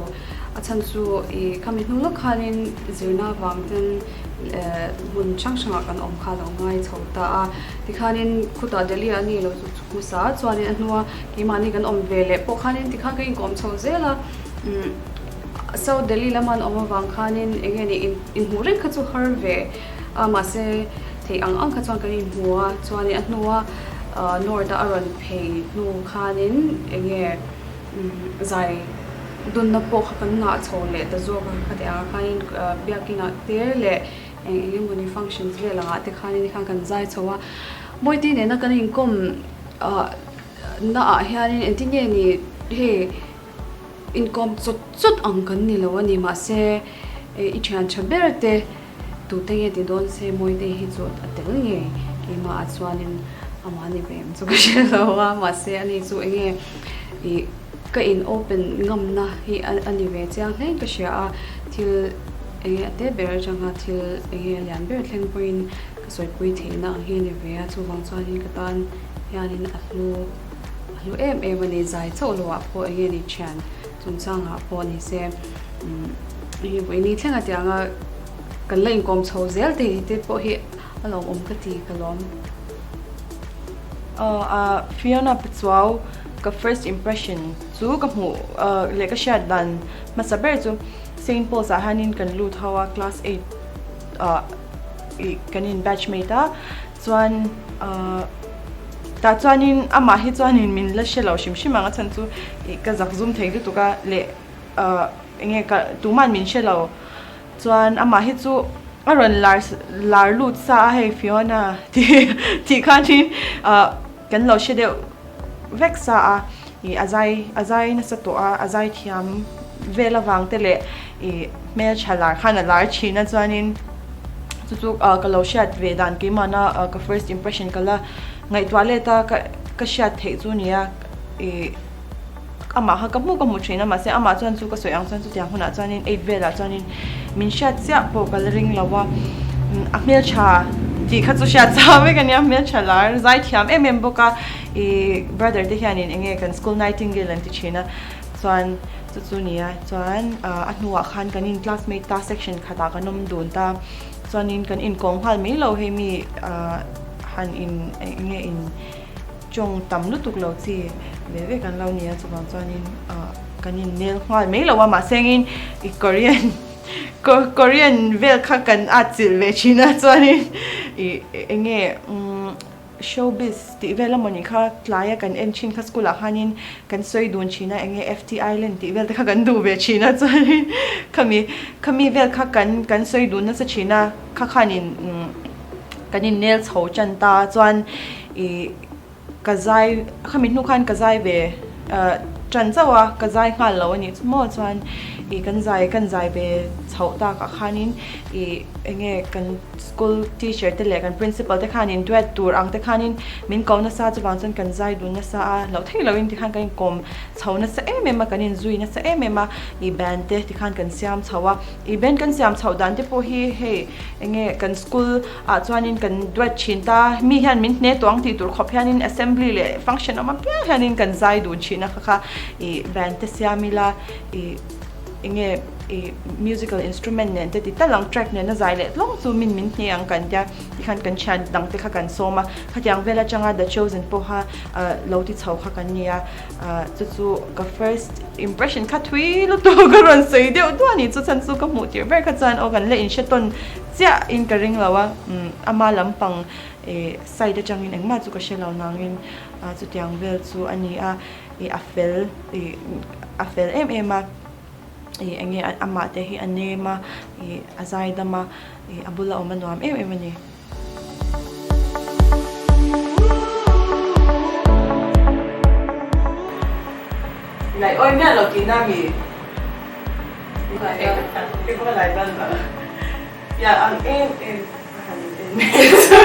A chhan chu ih khami hnu lawk khanin zirna vang ten eh hmun hrang hrangah kan awm kha a lo ngai chho ta a. Tikhanin khutah Delhi ah a ni lo chu chhuk hmasa a chuanin a hnua keimahni kan awm ve leh pawh khanin tikhan ka inkawm chho zel a. Umm South Delhi lama an awm avang khanin eng nge ni inhmuh reng kha chu har ve a mahse theih ang ang kha chuan kan inhmu a chuanin a hnua North a a rawn phei hnu khanin eng nge zai dunna pawh kha kan ngah chho leh ta zawk a khati ang khanin biakinah te leh eng eng emawni functions vel angah te khanin khan kan zai chho a Mawite nena kan inkawm na ah hianin engtin nge ni hei inkawm chawt chawt ang kan ni lo a ni mahse i thian tha ber te Tute nge ti dawn se Mawite hi chu a tel ngei keimah ah chuanin amah ni ve em chu ka hre lo a mahse ani chu enge ih ka in open ngamna hi a ni ve chiang hle in ka hria a thil enge a te ber atanga thil enge a lian ber thleng pawhin ka sawipui theihna ang hi a ni ve a chuvang chuanin ka tan hianin a hlu a hlu em em a ni zai chauh lo ah pawh enge ni thian chungchangah pawh ni se umm hei vawiini thleng a tiang a kan la inkawm chho zel te te pawh hi a lawmawm ka ti ka lawm. Aw a Fiona Pachuau ka first impression chu ka hmuh leh ka hriat dan hmasa ber chu Saint Paul's ah hianin kan lut ho a class eight ah ih kan in batch mate a chuan ah tah chuanin amah hi chuanin min la hre lo hrim hrim ang a chhan chu ih ka zak zum thei lutuk a leh ah enge ka tuman min hre lo Chuan amah hi chu a rawn lar lar lut sa a hei Fiona tih tih khanin ah kan lo hre deuh vek sa a ih a zai a zai nasa tawh a a zai thiam vel avang te leh ih hmeltha lar khan a lar thin a chuanin chu chu ah ka lo hriat ve dan keimahna ah ka first impression ka la ngaihtuah let a ka ka hriat theih chu nia ih. Amah kha ka hmu ka hmu thin a mahse amah chuan chu ka sawi ang chuan chutiang hunah chuanin eight velah chuanin min hriat chiah pawh ka la ring lo a a hmeltha tih kha chu hriat chau vek a nia hmeltha lar zai thiam em em bawk a ih brother te hianin eng nge kan school nightingale an ti thin a. Chuan chu chu nia chuan a hnuah khan kan in classmate ta section khatah kan awm dun ta chuanin kan inkawm nghal mai lo hei mi han in eng nge in tawng tam lutuk lo chi ve ve kan lo nia chuvang chuanin kan in nel nghal mai lo a mahse engin i Korean Korean vel kha kan atchilh ve thin a chuanin i eng nge Showbiz tih vel amawni kha tlaia kan en thin kha school ah khanin kan sawi dun thin a enge FT Island tih vel te kha kan duh ve thin a chuanin khami khami vel kha kan kan sawi dun nasa thin a kha khanin kan in nel chho tan ta chuan ih ka zai khami hnu khan ka zai ve tan chauh a ka zai nghal lo a nih chu maw chuan ih kan zai kan zai ve chhoh takah khanin ih enge kan School teacher te leh kan principal te khanin duet tur ang te khanin min ko nasa chuvang chuan kan zai dun nasa a, loh theih lohin tikhan kan inkawm chho nasa em em a, kan inzui nasa em em a, ih band te tikhan kan siam chho a, ih band kan siam chhoh dan te pawh hi hei enge kan school ah chuanin kan duet thin ta, mi hian min hne tawh ang tih tur khawp hianin assembly leh function awm apiang hianin kan zai dun thin a kha kha ih band te siam ila ih enge i musical instrument nen te ti tal ang track nena zai leh tlawng chu min min hne ang kan tia tikhan kan thian dang te kha kan sawm a khatiang vel atanga the chosen pawha lo ti chho kha kan nia chu chu ka first impression kha thui lutuk ka rawn sawi deuh duah a ni chu chhan chu ka hmuh tirh ber kha chuan aw kan la inhre tawn chiah in ka ring lo a ama lampang side atangin engmah chu ka hre lo nangin chutiang vel chu a ni a i a fel i a fel em em a i eng nge amah te hi a nem a i a zai dam a i a bula awm a nuam em em a ni. Nai awi miah lo tihna mi? Ya ang em em a han in en mai chu.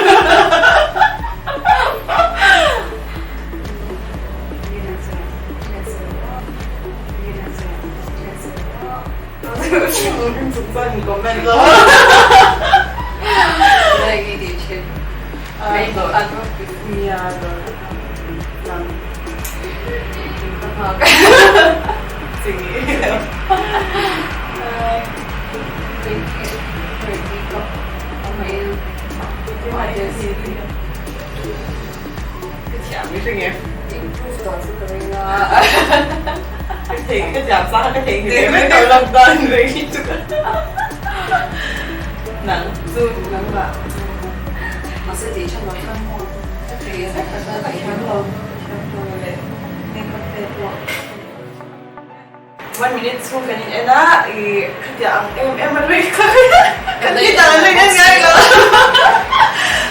One minute chhung kan in en a, i khatia ang em em a rui kha kan ti dan an en ngai lo.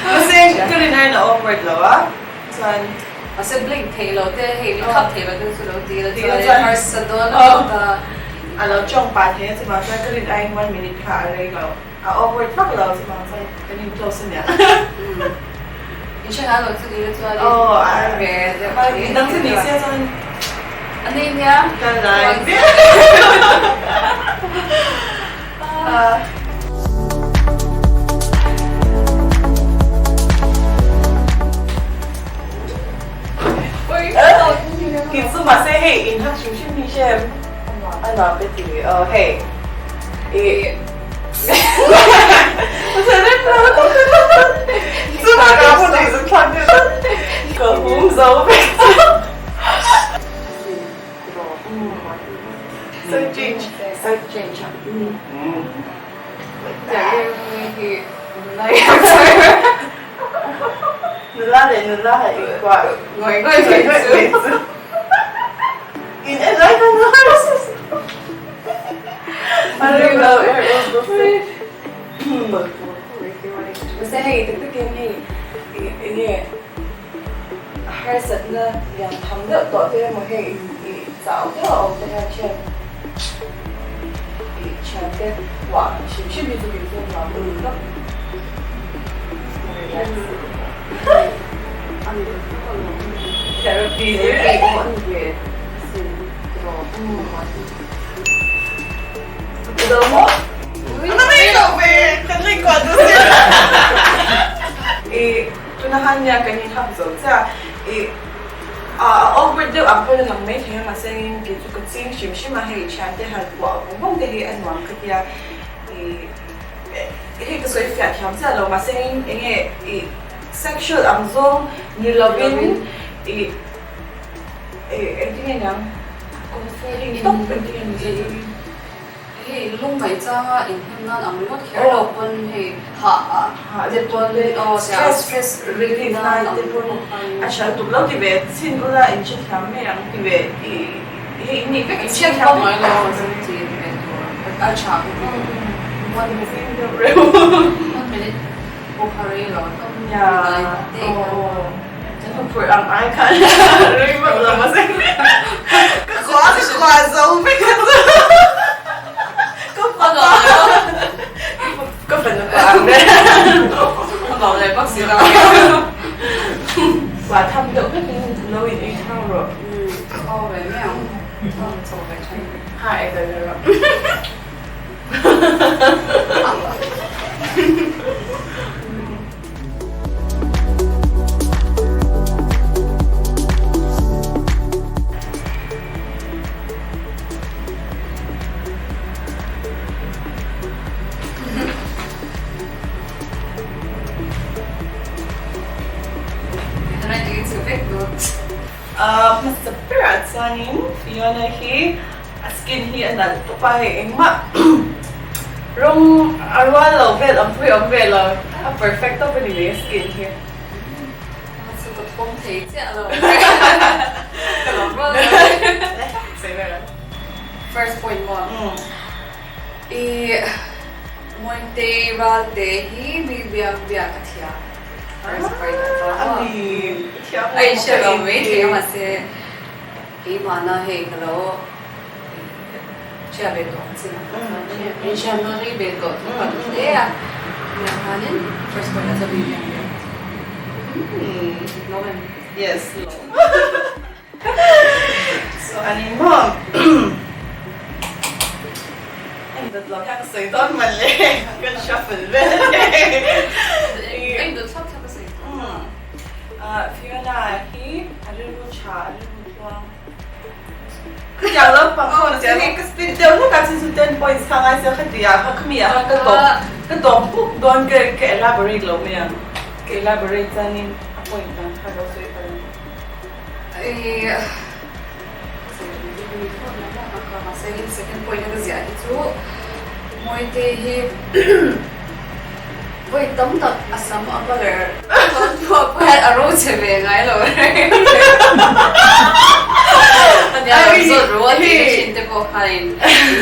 Mahse ka rin aiin a awkward lo a, chuan. Mahse blink theih lo te hei mi khap theih lo te chu lo ti la chuan harsa dawn a lo ta. A lo tawng pah thei a chuvang chuan ka rin aiin one minute kha a rei lo, a awkward vak lo chuvang chuan kan in close a nia. In hre ngai lo chu ni la chuan in ve deuh thei. Midang chu ni se chuan. A nei nia. Ka lai viau. Kit chu mahse hei in hak hrim hrim hi hre a nuam ka ti aw hei i Ka hum zo vek chu. So change, so change. Nula leh nula ha inkuah ngawih ngawih chu. In en lai khan Mahse hei tak takin hei eng nge harsatna lian tham deuh tawh te emaw hei i chau deuh a awm te hian thian i thian te huah hrim hrim hi chu kei chu nuam ka ti tawp. Therapy pawh a ni ve sin tiraw. I tuna han nia kan in hak zo chiah i A awkward deuh ang pawn a lang mai thei a mahse engin kei chu ka ching hrim hrim a hei thiante han kuah vawng vawng te hi a nuam ka tia ih hei ka sawi fiah thiam chiah lo mahse engin enge ih sexual ang zawng ni lovin ih ih engtin nge niang comforting tawp engtin nge ni zai. Hei lungngaih changa inhnem nan ang ringawt kher lo pawn hei hah hah te pawn stress stress relief nan te pawn a tha lutuk lo ti ve chhin ula in hrethiam mai ang ti ve i hei in nih vek in hrethiam mai lo ti ve tur a tha ka ti one minute deuh reuh one minute pawh kha rei lo tawp ya Ka phurh ang ai khan rei vak lo mahse ka khua ka khua zo vek a chu ka fapa ka fanu pa ang ber a bau leh bawk si lo Kua tham deuh vek in lo in ei thau rawh Aw ve mai ang chaw ve thin Ha ei ve ve rawh. Hmasa berah chuanin Fiona hi a skin hi a nalh tawp a hei engmah rawng a rual lo vel awm pawh hi awm ve lo a perfect tawp a ni leh a skin hi. Chu ka pawm thei chiah lo ka lawm rual lo First point maw i Mawintei Ralte hi mi biak biak a thiam first point a chuan maw a inhriat lo mai thei a mahse Keimahna hei ka lo hria ve tawh ang chin ang chuan in hriatna rei ve tawh thu ka duh hle a, tunah khanin first point ah chuan mi biak biak lo em? Yes lo. So ani maw en dawt lo kha ka sawi dawn man le kan shuffle vel En dawt thlap thlap a sawi dawn. Fiona hi a rilru tha a rilru tluang. Khatiang lampang ho chian in ka spin deuh hlek a chu chu ten points kha ngai sia khati ah kha khami ah khan ka tawp ka tawp hmuk dawn ka ka elaborate lo mai ang ka elaborate chuanin a point dang kha lo sawi palh ang. Second point a ka ziah hi chu Mawite hi Vawi tam tak a sam a colour tawn pawh hian a ro che ve ngai lo reng a nia lo zawt ro a tih na thin te pawh khan in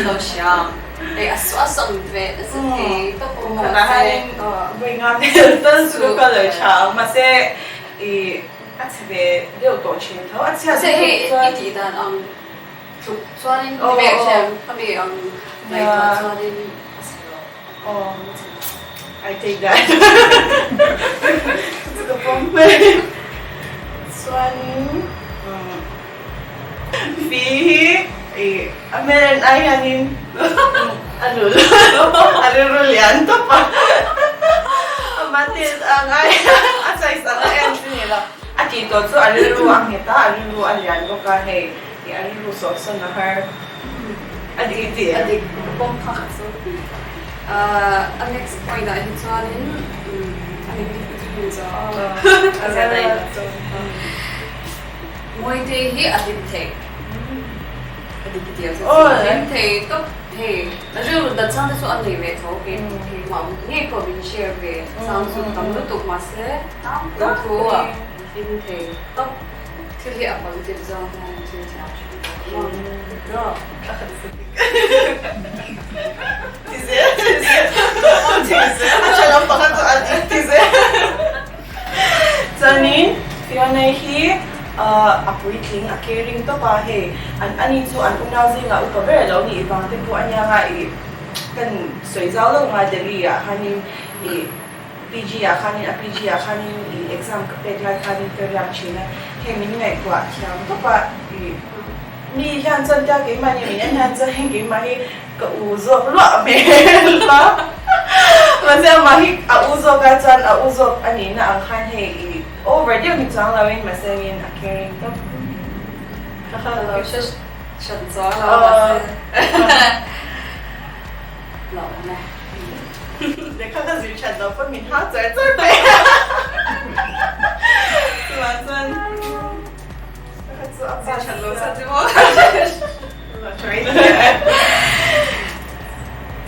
lo hria ang hei a a sam ve nasa thei tawp awm a mahse vawi nga vel tal chu ka colour tha ang mahse i a chhe ve deuh tawh thin tho a chhiat deuh chuan i tih dan ang tluk chuanin ti ve thin khami ang ngaihtuah chuanin a chhe lo. Aw I take that chu ka pawm mai chuanin fi hi ih a hmel en ai hianin a lul a rilru lian tawp a mahni ang ai a size ang a en chu ni lo a tih tawh chu a rilru a nghet a a rilru a lian bawk a hei ih a rilru sawh sawn a har. A dik i ti em? A dik ka pawm phak chu. A next point ah hi chuanin a dik i ti hmun zawk. A zia daih lo. Mawite hi a hlim thei. A dik i ti em? A hlim thei tawp hei. Rilru dat chang te chu a nei ve tho keimah ngei pawh min share ve chang chu tam lutuk mahse tlangpui thu a hlim thei tawp. Thil hi a positive zawng hian thil thiam hrim Chuanin Fiona hi a puitling a caring tawp a hei an ani chu an unau zingah upa ber a lo nih vang te pawh a nia nga ih kan sawi zau lo nga Delhi ah khanin ih PG ah khanin a PG ah khanin ih exam ka pek lai khanin ka riak thin a, hei min ngaihtuah thiam tawp a ih mi hian chuan tia keimah nia min en hian chuan hei keimah hi ka u zawk luah hmel a mahse amah hi a u zawk a chuan a u zawk a nihna ang khan hei ih. Over deuh ni chuang lo in mahse angin a caring tawp. Ka lo hre hran chuang lo mahse lo awm e. Lehkha ka zir that lo pawn min hau char char mai a. Chuvang chuan ka chu a zir that lo sa chu maw.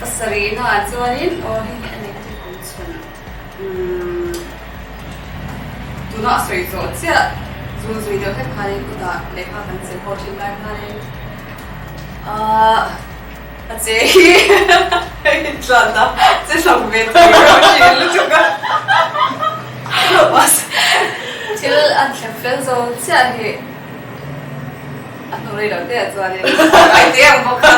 Pasarih na ah chuanin aw hei hi a negative awm chhun. Umm tuna a sawi zawh chiah zul zui deuh hlek khanin kutah lehkha kan zir haw thin lai khanin ahh a che hi a intlan a che hlauh ve thei reuh thin lutuk a mahse thil an thlep fel zo chiah hi a hnu rei lo te ah chuanin ai te ang bawk khan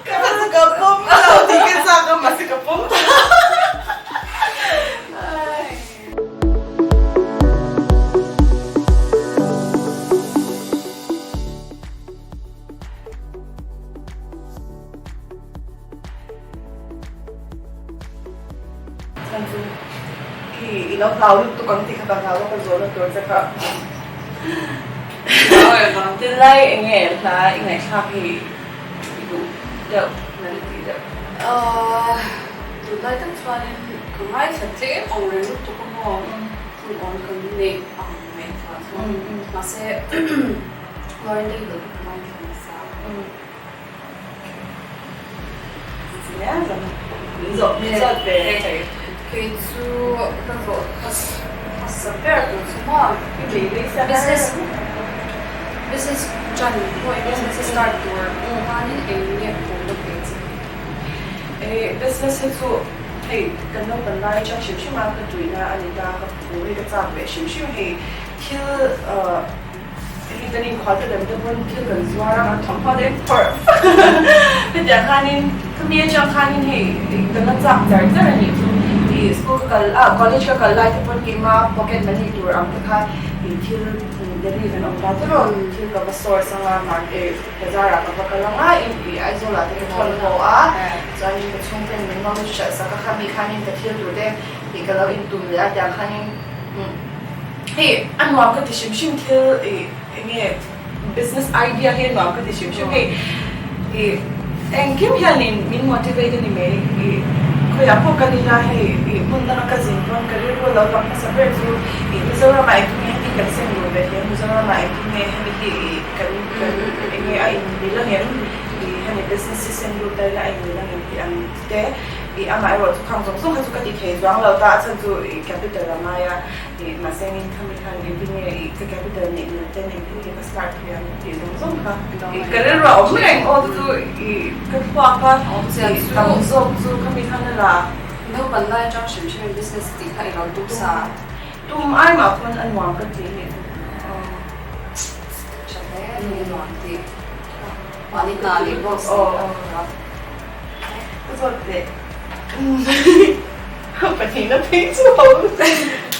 Ka hla chu ka pawm lo tih ka chak a mahse ka pawm ta. Chhan chu khi i lo hlau lutuk ang tih kha ka hlau a ka zawhna tur che kha. Tunlai eng nge hla i ngaihthlak hi i duh deuh nal i tih deuh? Tunlai tak chuanin ka ngaithla tlem ang reng lutuk a maw hun awn kan neih ang ngaihtuah chuan mahse Lauren Daigle hi ka ngaithla nasa. Kei chu ka zawh hmasa ber tur chu maw business business tan pawh business a start tur khanin eng nge pawlna pe che? Business hi chu hei kan naupan lai atang hrim hrim a ka tuina a ni ta ka phu hi ka chak ve hrim hrim hei thil Hei kan inkhua te lem te pawn thil kan zuar a, kan thawmhnaw te phawrh hetiang khanin khami atang khanin hei kan la chak char char a nih chu ih school ka kal ah college ka kal lai te pawn keima pocket money tur ang te kha ih thil Delhi kan awm ta tawrh a thil ka va source anga market bazar ah ka va kal anga ih Aizawl ah te ka thawn haw a chuanin ka chhungten min lo hralh sak a khami khanin ka thil tur te ih ka lo intum leh a tiang khanin Hei a nuam ka ti hrim hrim thil ih eng nge business idea hi a nuam ka ti hrim hrim hei ih engkim hianin min motivate a ni mai ih khawiah pawh kal ila hei ih hmun danga ka zin pawn ka rilru a lo lang hmasa ber chu ih Mizoramah engtin nge hemi kan seng lut ve thei a Mizoramah engtin nge hemi hi ih kan kan eng nge a inmil angem ih hemi business hi seng lut ta ila a inmil angem tih ang te Ih amah erawh chu khang zawng zawng kha chu ka ti thei chuang lo ta a chhan chu ih capital a ngai a ih mahse engin khami khan engtin nge ih ka capital neih mil ten engtin nge ka start thei ang tih zawng zawng kha ih ka rilru a awm reng aw chu chu ih ka thluak a ih tam zawk chu khami khan a la. Naupan lai atang hrim hrim in business tih kha i lo tum sa. Tum ai mah pawn a nuam ka ti nih. Aw tha hle a ni nuam tih mahni hna leh bawk si a. Ka zawt leh pahnihna phei chu ho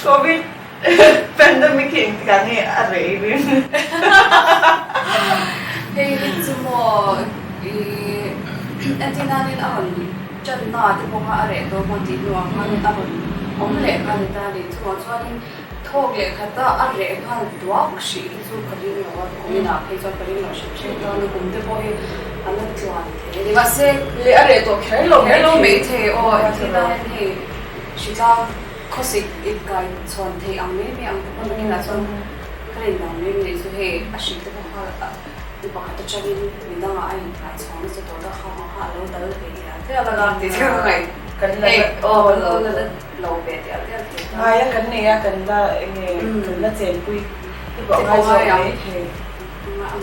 Covid pandemic hi engtikah nge a rei rin? Hei hi chu maw i entirnanin a rawn tanna te pawh kha a reh tawh maw tih hnuah khanin a rawn awm leh nghal ta a ni. Chuvang chuanin thawk leh khata a reh nghal duak hrih hi chu ka ring lo a, kuminah phei chuan ka ring lo hrim hrim ta a, kum te pawh hi a la tluan thei a ni. Mahse, Leh a reh tawh kher lo kher lo mai thei aw, engtin hian hei hritlang khawsik inkai chhawn thei ang mai mai ang te pawh nakinah chuan ka rin dang mai mai chu hei a hrilh te pawh kha mi pakhat atangin midangah a inkai chhawng nasa tawh ta kha ang kha a lo dal ve tial tial a tih te ka ngaih Kan la hei aw kan lo la Lo ve tial tial thei ta. Ngai a kan nei a kan la enge kan la chenpui te pawh a ngai zawk mai thei.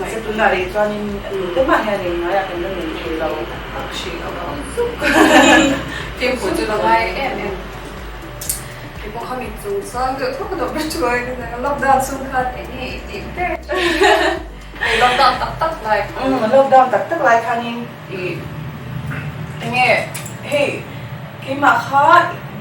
Mahse tunah rih chuanin tute mah hian eng ngaiah kan la nei thei lo tak hrih a awm zuk. Fimkhur chu la ngai em em. Kei pawh khami chung sang deuh thawk deuh ber chu ai ka lockdown chhung khan enge i tih ber. Hei lockdown tak tak lai khan. Lockdown tak tak lai khanin i enge hei keimah kha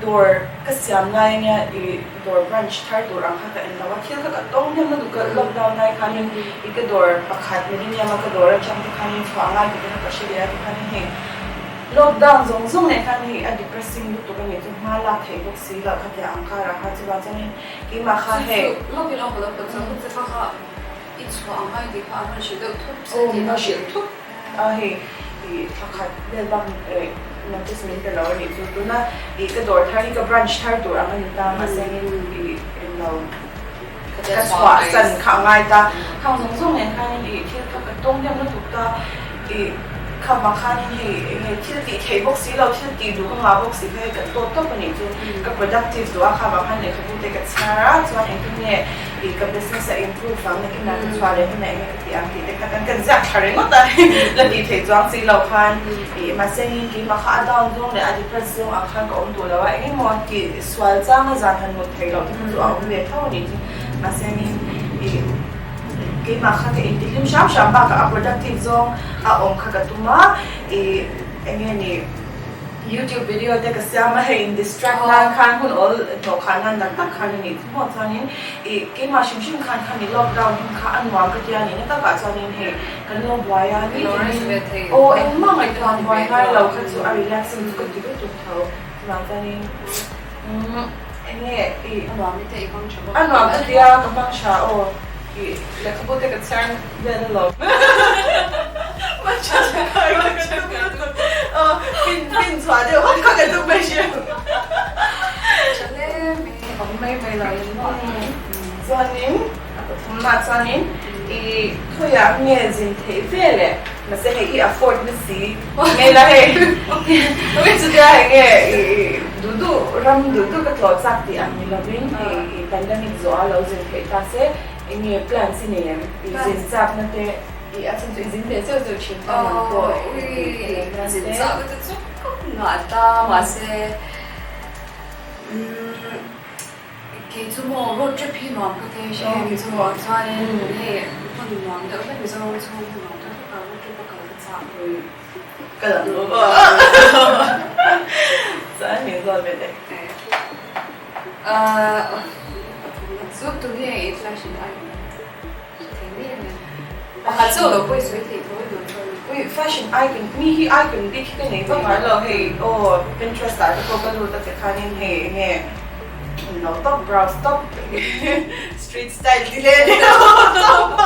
dawr ka siam lai ania i dawr branch thar tur ang kha ka en lo a thil kha ka tawng hnem lutuk a lockdown lai khanin i ka dawr pakhat millennium a ka dawr atang te khanin chhuah ngai tih te kha ka hre leh a tikhanin hei. Lockdown zawng zawng nen khan hei a depressing lutuk a nih chu hma lak theih bawk si loh kha tia ang karah kha chuan chuanin keimah kha hei. Chu chu lawk in awm lo pawh chuan hun che kha kha i chhuah ang ngai tih kha an rawn hrilh deuh thup che tih kha. Aw hrilh thup a hei i thla khat vel bak notice min pe lo a nih chu tuna i ka dawr thar hi ka branch thar tur ang a ni ta mahse engin i englo ka chhuah san kha a ngai ta khang zawng zawng nen khanin i thil kha ka tawng hnem lutuk ta i kha vang khanin hei enge thil tih theih bawk si lo thil tih duh ka ngah bawk si kha hei ka tawt tawp a nih chu ka productive duh a kha vang khan lehkhabu te ka chhiar a chuan engtin nge i ka business a improve ang nakin ah ka chhuah leh hunah enge ka tih ang tih te kha kan kan ziak thla ringawt a la tih theih chuang si lo khan i mahse engin keimah kha a down zawng leh a depress zawng ang khan ka awm duh lo a engemaw tih Sual changa zan han mut theih loh te kha chu a awm ve tho a nih chu. Mahse nin i keimah kha ka intihlim hram hram bakah a productive zawng a awm kha ka tum a, i eng nge ni YouTube video te ka siam a, hei in distract nan khan hun awl hnawh khah nan tak tak khan a nih chu maw. Chuanin i keimah hrim hrim khan kha ni lockdown hun kha a nuam ka tia ni na takah chuanin hei kan lo buai a, nitin aw engmah ngaihtuah buai ngai lo kha chu a relaxing chu ka ti lutuk tho. Chuvang chuanin eng nge i A nuam te i hmang tha bawk. A nuam ka tia ka hmang tha aw i lehkhabu te ka chhiar vel alawm. Aw pin pin chhuah deuh hawk kha ka tum mai hria. Tha hle mai awm mai mai lo in maw. Chuanin a pathumna chuanin i khawiah nge zin theih vel e. Mahse hei i afford na si nge la hei ui chutia hei nge i duh duh ram duh duh ka tlawh chak tih ang ni lovin hei i pandemic zawh a lo zin theih ta se eng nge plans i nei em i zin chak na te i a chhan chu i zin ve zeuh zeuh thin kha nang pawh ui zin chak na te chu ka ngah ta mahse umm Kei chu maw road trip hi nuam ka ti hre kei chu maw chuanin hei hmun nuam deuh hlek Mizoram chhung hmun nuam deuh hlek ah road trip a kal ka chak. Ka lang lo maw chuan min zawt ve teh. Chu tunge i flash in ai thei mai ang em? Pakhat chu lo pawh i sawi thei tho i duh chuan. Ui fashion icon mi hi icon bik hi ka nei vak ngai lo hei aw Pinterest ah te pawh ka lut a ti khanin hei enge lo top browse top street style ti leh deuh top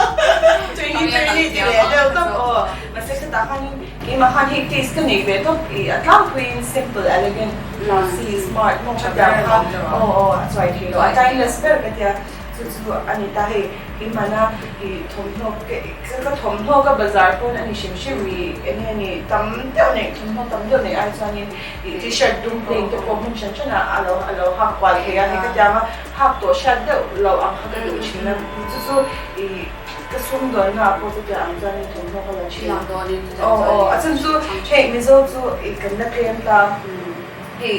trainee trainee ti leh deuh top aw mahse khatah khanin keimah khan hei taste ka nei ve tawp i a tlangpuiin simple elegant classy smart maw kha tiang kha aw aw a chuai thei lo a timeless ber ka tia. Chu chu a ni ta hei, keimahna i thawmhnaw ka thawmhnaw ka bazar pawn a ni hrim hrim i eng nge ni tam deuh neih thawmhnaw tam deuh neih ai chuanin i t-shirt dum plain te pawh hmun hran hranah a lo a lo hak kual thei a, hei ka tianga hak tawh hriat deuh loh ang kha ka duh thin a, chu chu i ka sumdawnna ah pawh chutia ang chuanin thawmhnaw ka la thin. Aw aw a chhan chu hei Mizo chu i kan la tlem ta. Hei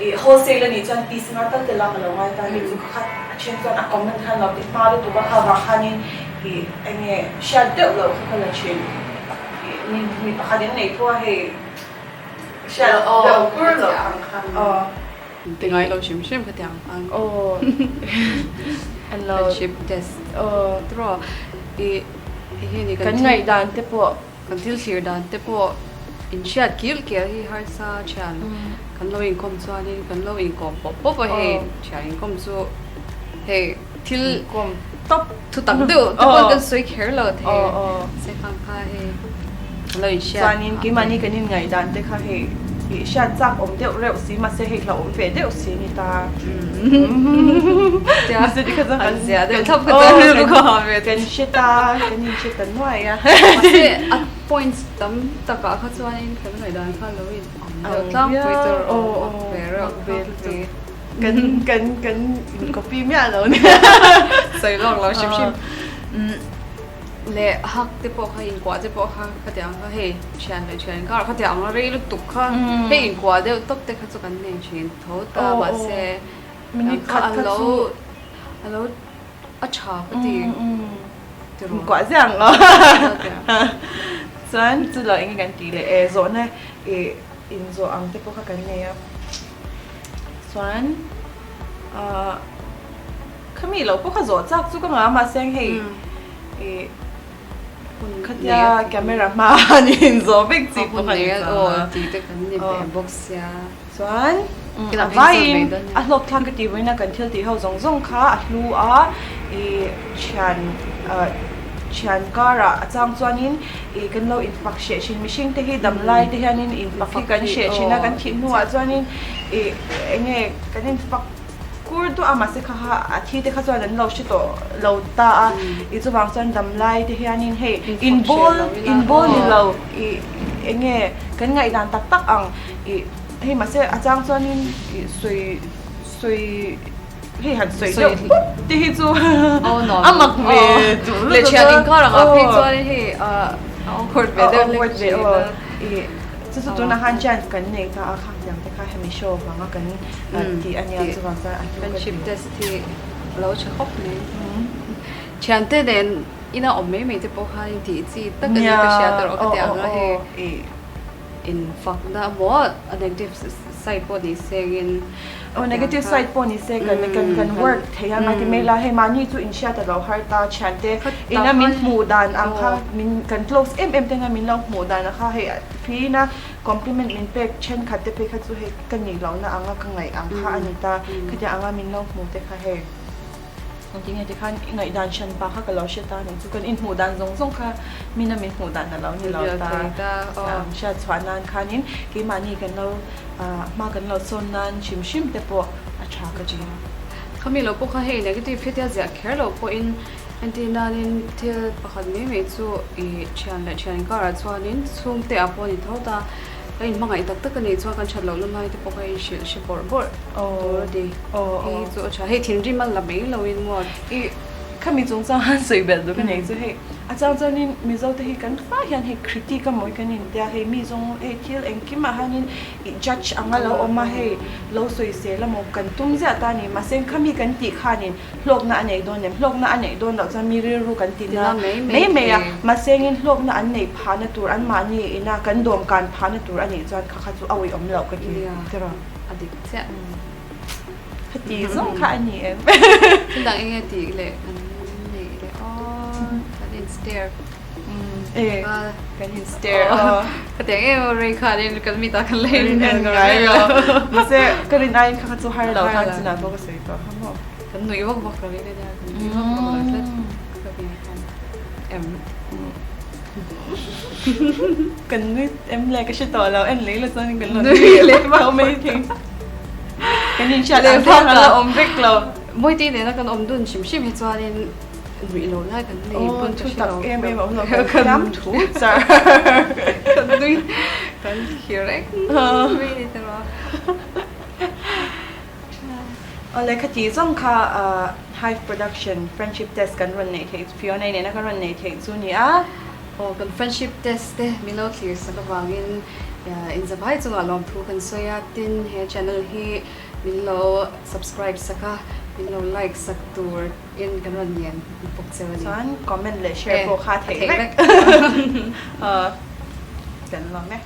i wholesale a nih chuan piece nga tal tel a ka lo ngai ta ni chu ka khat a then chuan a comment khan lo ti hma lutuk a kha vang khanin i eng nge hriat deuh loh kha ka la thin i mi mi pakhat in nei pawh a hei hriat deuh kur loh ang kha aw. Ti ngai lo hrim hrim ka ti ang ang. Aw an lo friendship test aw tiraw i hei ni kan ngaihdan te pawh. Kan thil thlir dan te pawh inhriat kil kel hi harsa thian kan lo inkawm chuanin kan lo inkawm pawp pawp a hei thian inkawm chu hei thil tawp thu tak deuh te pawh kan sawi kher lo thei se khang kha hei kan lo inhriat chuanin keimahni kan inngaih dan te kha hei i hriat chak awm deuh reuh si mahse hei hlauhawm ve deuh si a ni ta mahse tikha chuan kan zia deuh thlap kha chuan rilru kha ha ve kan hre ta kan inhre ta nuai a mahse a points tam takah kha chuanin kan ngaihdan kha lo in ang deuh tlangpui tur awm ve reuh ve kan kan kan in copy miah lo nia sawi lawk lo hrim hrim Leh hak te pawh kha inkuah te pawh kha khatiang kha hei thian leh thian inkar khatiang ang rei lutuk kha hei inkuah deuh tawp te kha chu kan nei thin tho ta mahse minute khat kha chu a lo a tha ka ti tiraw inkuah ziah ang aw chuan chu lo eng nge kan tih leh e zawhna ih inzawh ang te pawh kha kan nei a chuan ah. Khami loh pawh kha zawh chak chu ka ngah mahse hei ih Hun Khatia camera hma a ni inzawh vek chi pawh a ni chuang a. Tih te kan ni ve bawk sia. Chuan a vaiin a hlawk thlak ka tih vawiin a kan thil tih ho zawng zawng kha a hlu a, ih thian thian karah a chang chuanin ih kan lo infak hreh thin mihring te hi damlai te hianin infak hi kan hreh thin a kan thih hnuah chuanin ih eng nge kan infak Kur duah a mahse kha kha a thi te kha chuan an lo hre tawh lo ta a i chuvang chuan damlai te hianin hei inbawl inbawl ni lo i eng nge kan ngaihdan tak tak ang i hei mahse a chang chuanin i sawi sawi hei han sawi deuh pawp te hi chu a mak ve duh lutuk a. Leh thian inkar ang ah phei chuanin hei a awkward ve deuh hlek thin a. Chu chu tunah khan chance kan nei ta a kha tiang te kha hemi show vanga kan tih a nia chuvang chuan a hlu ka ti. Friendship test hi a lo tha khawp mai. Thiante nen ina awm mai mai te pawh khan in tih chi tak a ni ka hria ta rawh ka ti ang a hei in fakna emaw a negative side pawh ni se engin Aw negative side pawh ni se kan kan kan work thei a mahti mai la hei mahni chu inhriat a lo har ta thiante ina min hmuh dan ang kha min kan close em em tena min lo hmuh dan ang kha hei phina compliment min pek thenkhat te phei kha chu hei ka nih lohna anga ka ngaih ang kha a ni ta khatiang anga min lo hmuh te kha hei. Engtin nge tikhan i ngaihdan hran pa kha ka lo hre ta nih chu kan inhmuh dan zawng zawng kha mina min hmuh dan a lo ni lo ta hriat chhuah nan khanin keimahni kan lo hma kan lo sawn nan hrim hrim te pawh a tha ka ti. Khami lo pawh kha hei negative hetia ziah kher lo pawhin entir nanin thil pakhat mai mai chu i thian leh thian inkarah chuanin chhungte ah pawh a ni tho ta. Ka inhmangaih tak tak a nih chuan kan that lohna lai te pawh ka inhrilh hre bawrh bawrh tur a ni. Hei hi chu a tha. Hei thinrim a la mai loin maw? I khami chungchang han sawi belh duh ka nei chu hei a chang chuanin Mizo te hi kan fai hian hei critic a mawi kan intia hei mi zawng hei thil engkimah hianin i judge anga lo awm a hei lo sawisel emaw kan tum ziah ta a ni. Mahse khami kan tih khanin Hlawkna a neih dawn em? Hlawkna a neih dawn loh chuan mi rilru kan ti na mai mai a, mahsengin hlawkna an neih phahna tur anmahni ina kan dawmkan phahna tur a nih chuan kha kha chu a uiawm loh ka ti tiraw? A dik chiah. Khati zawng kha a ni em? Thil dang enge tih leh kan neih leh aw kan in stare. E kan in stare aw. Ka ti ang em rei khanin kan mitah kan la in en ngai lo. Mahse ka rin aiin kha kha chu har lo khan chinah pawh ka sawi tawh kha maw. Kan nuih vak vak lo in ania kan nuih vak vak lo tlat ka ti khan em. Kan nui em le ka hre tawh lo en lei la chuan kan lo nui leh vak mai thei. Kan in hriat ang te kan la awm vek lo. Mawite nena kan awm dun hrim hrim hi chuanin Nuih lo lai kan nei pawn ka hre lo. Em em a awm lo kan thiam thu char. Kan nui kan thlir reng mai ni te rawh. Awle khati zawng kha Hive Production Friendship Test kan rawn neih theih Fiona nena kan rawn neih theih chu ni a. Aw kan friendship test te min lo thlir sak avangin inzavai chungah lawmthu kan sawi a, tin he channel hi min lo subscribe sak a, min lo like sak tur In kan rawn ngen bawk cheu a ni. Chuan comment leh share pawh kha a theih vek. Kan lawm e.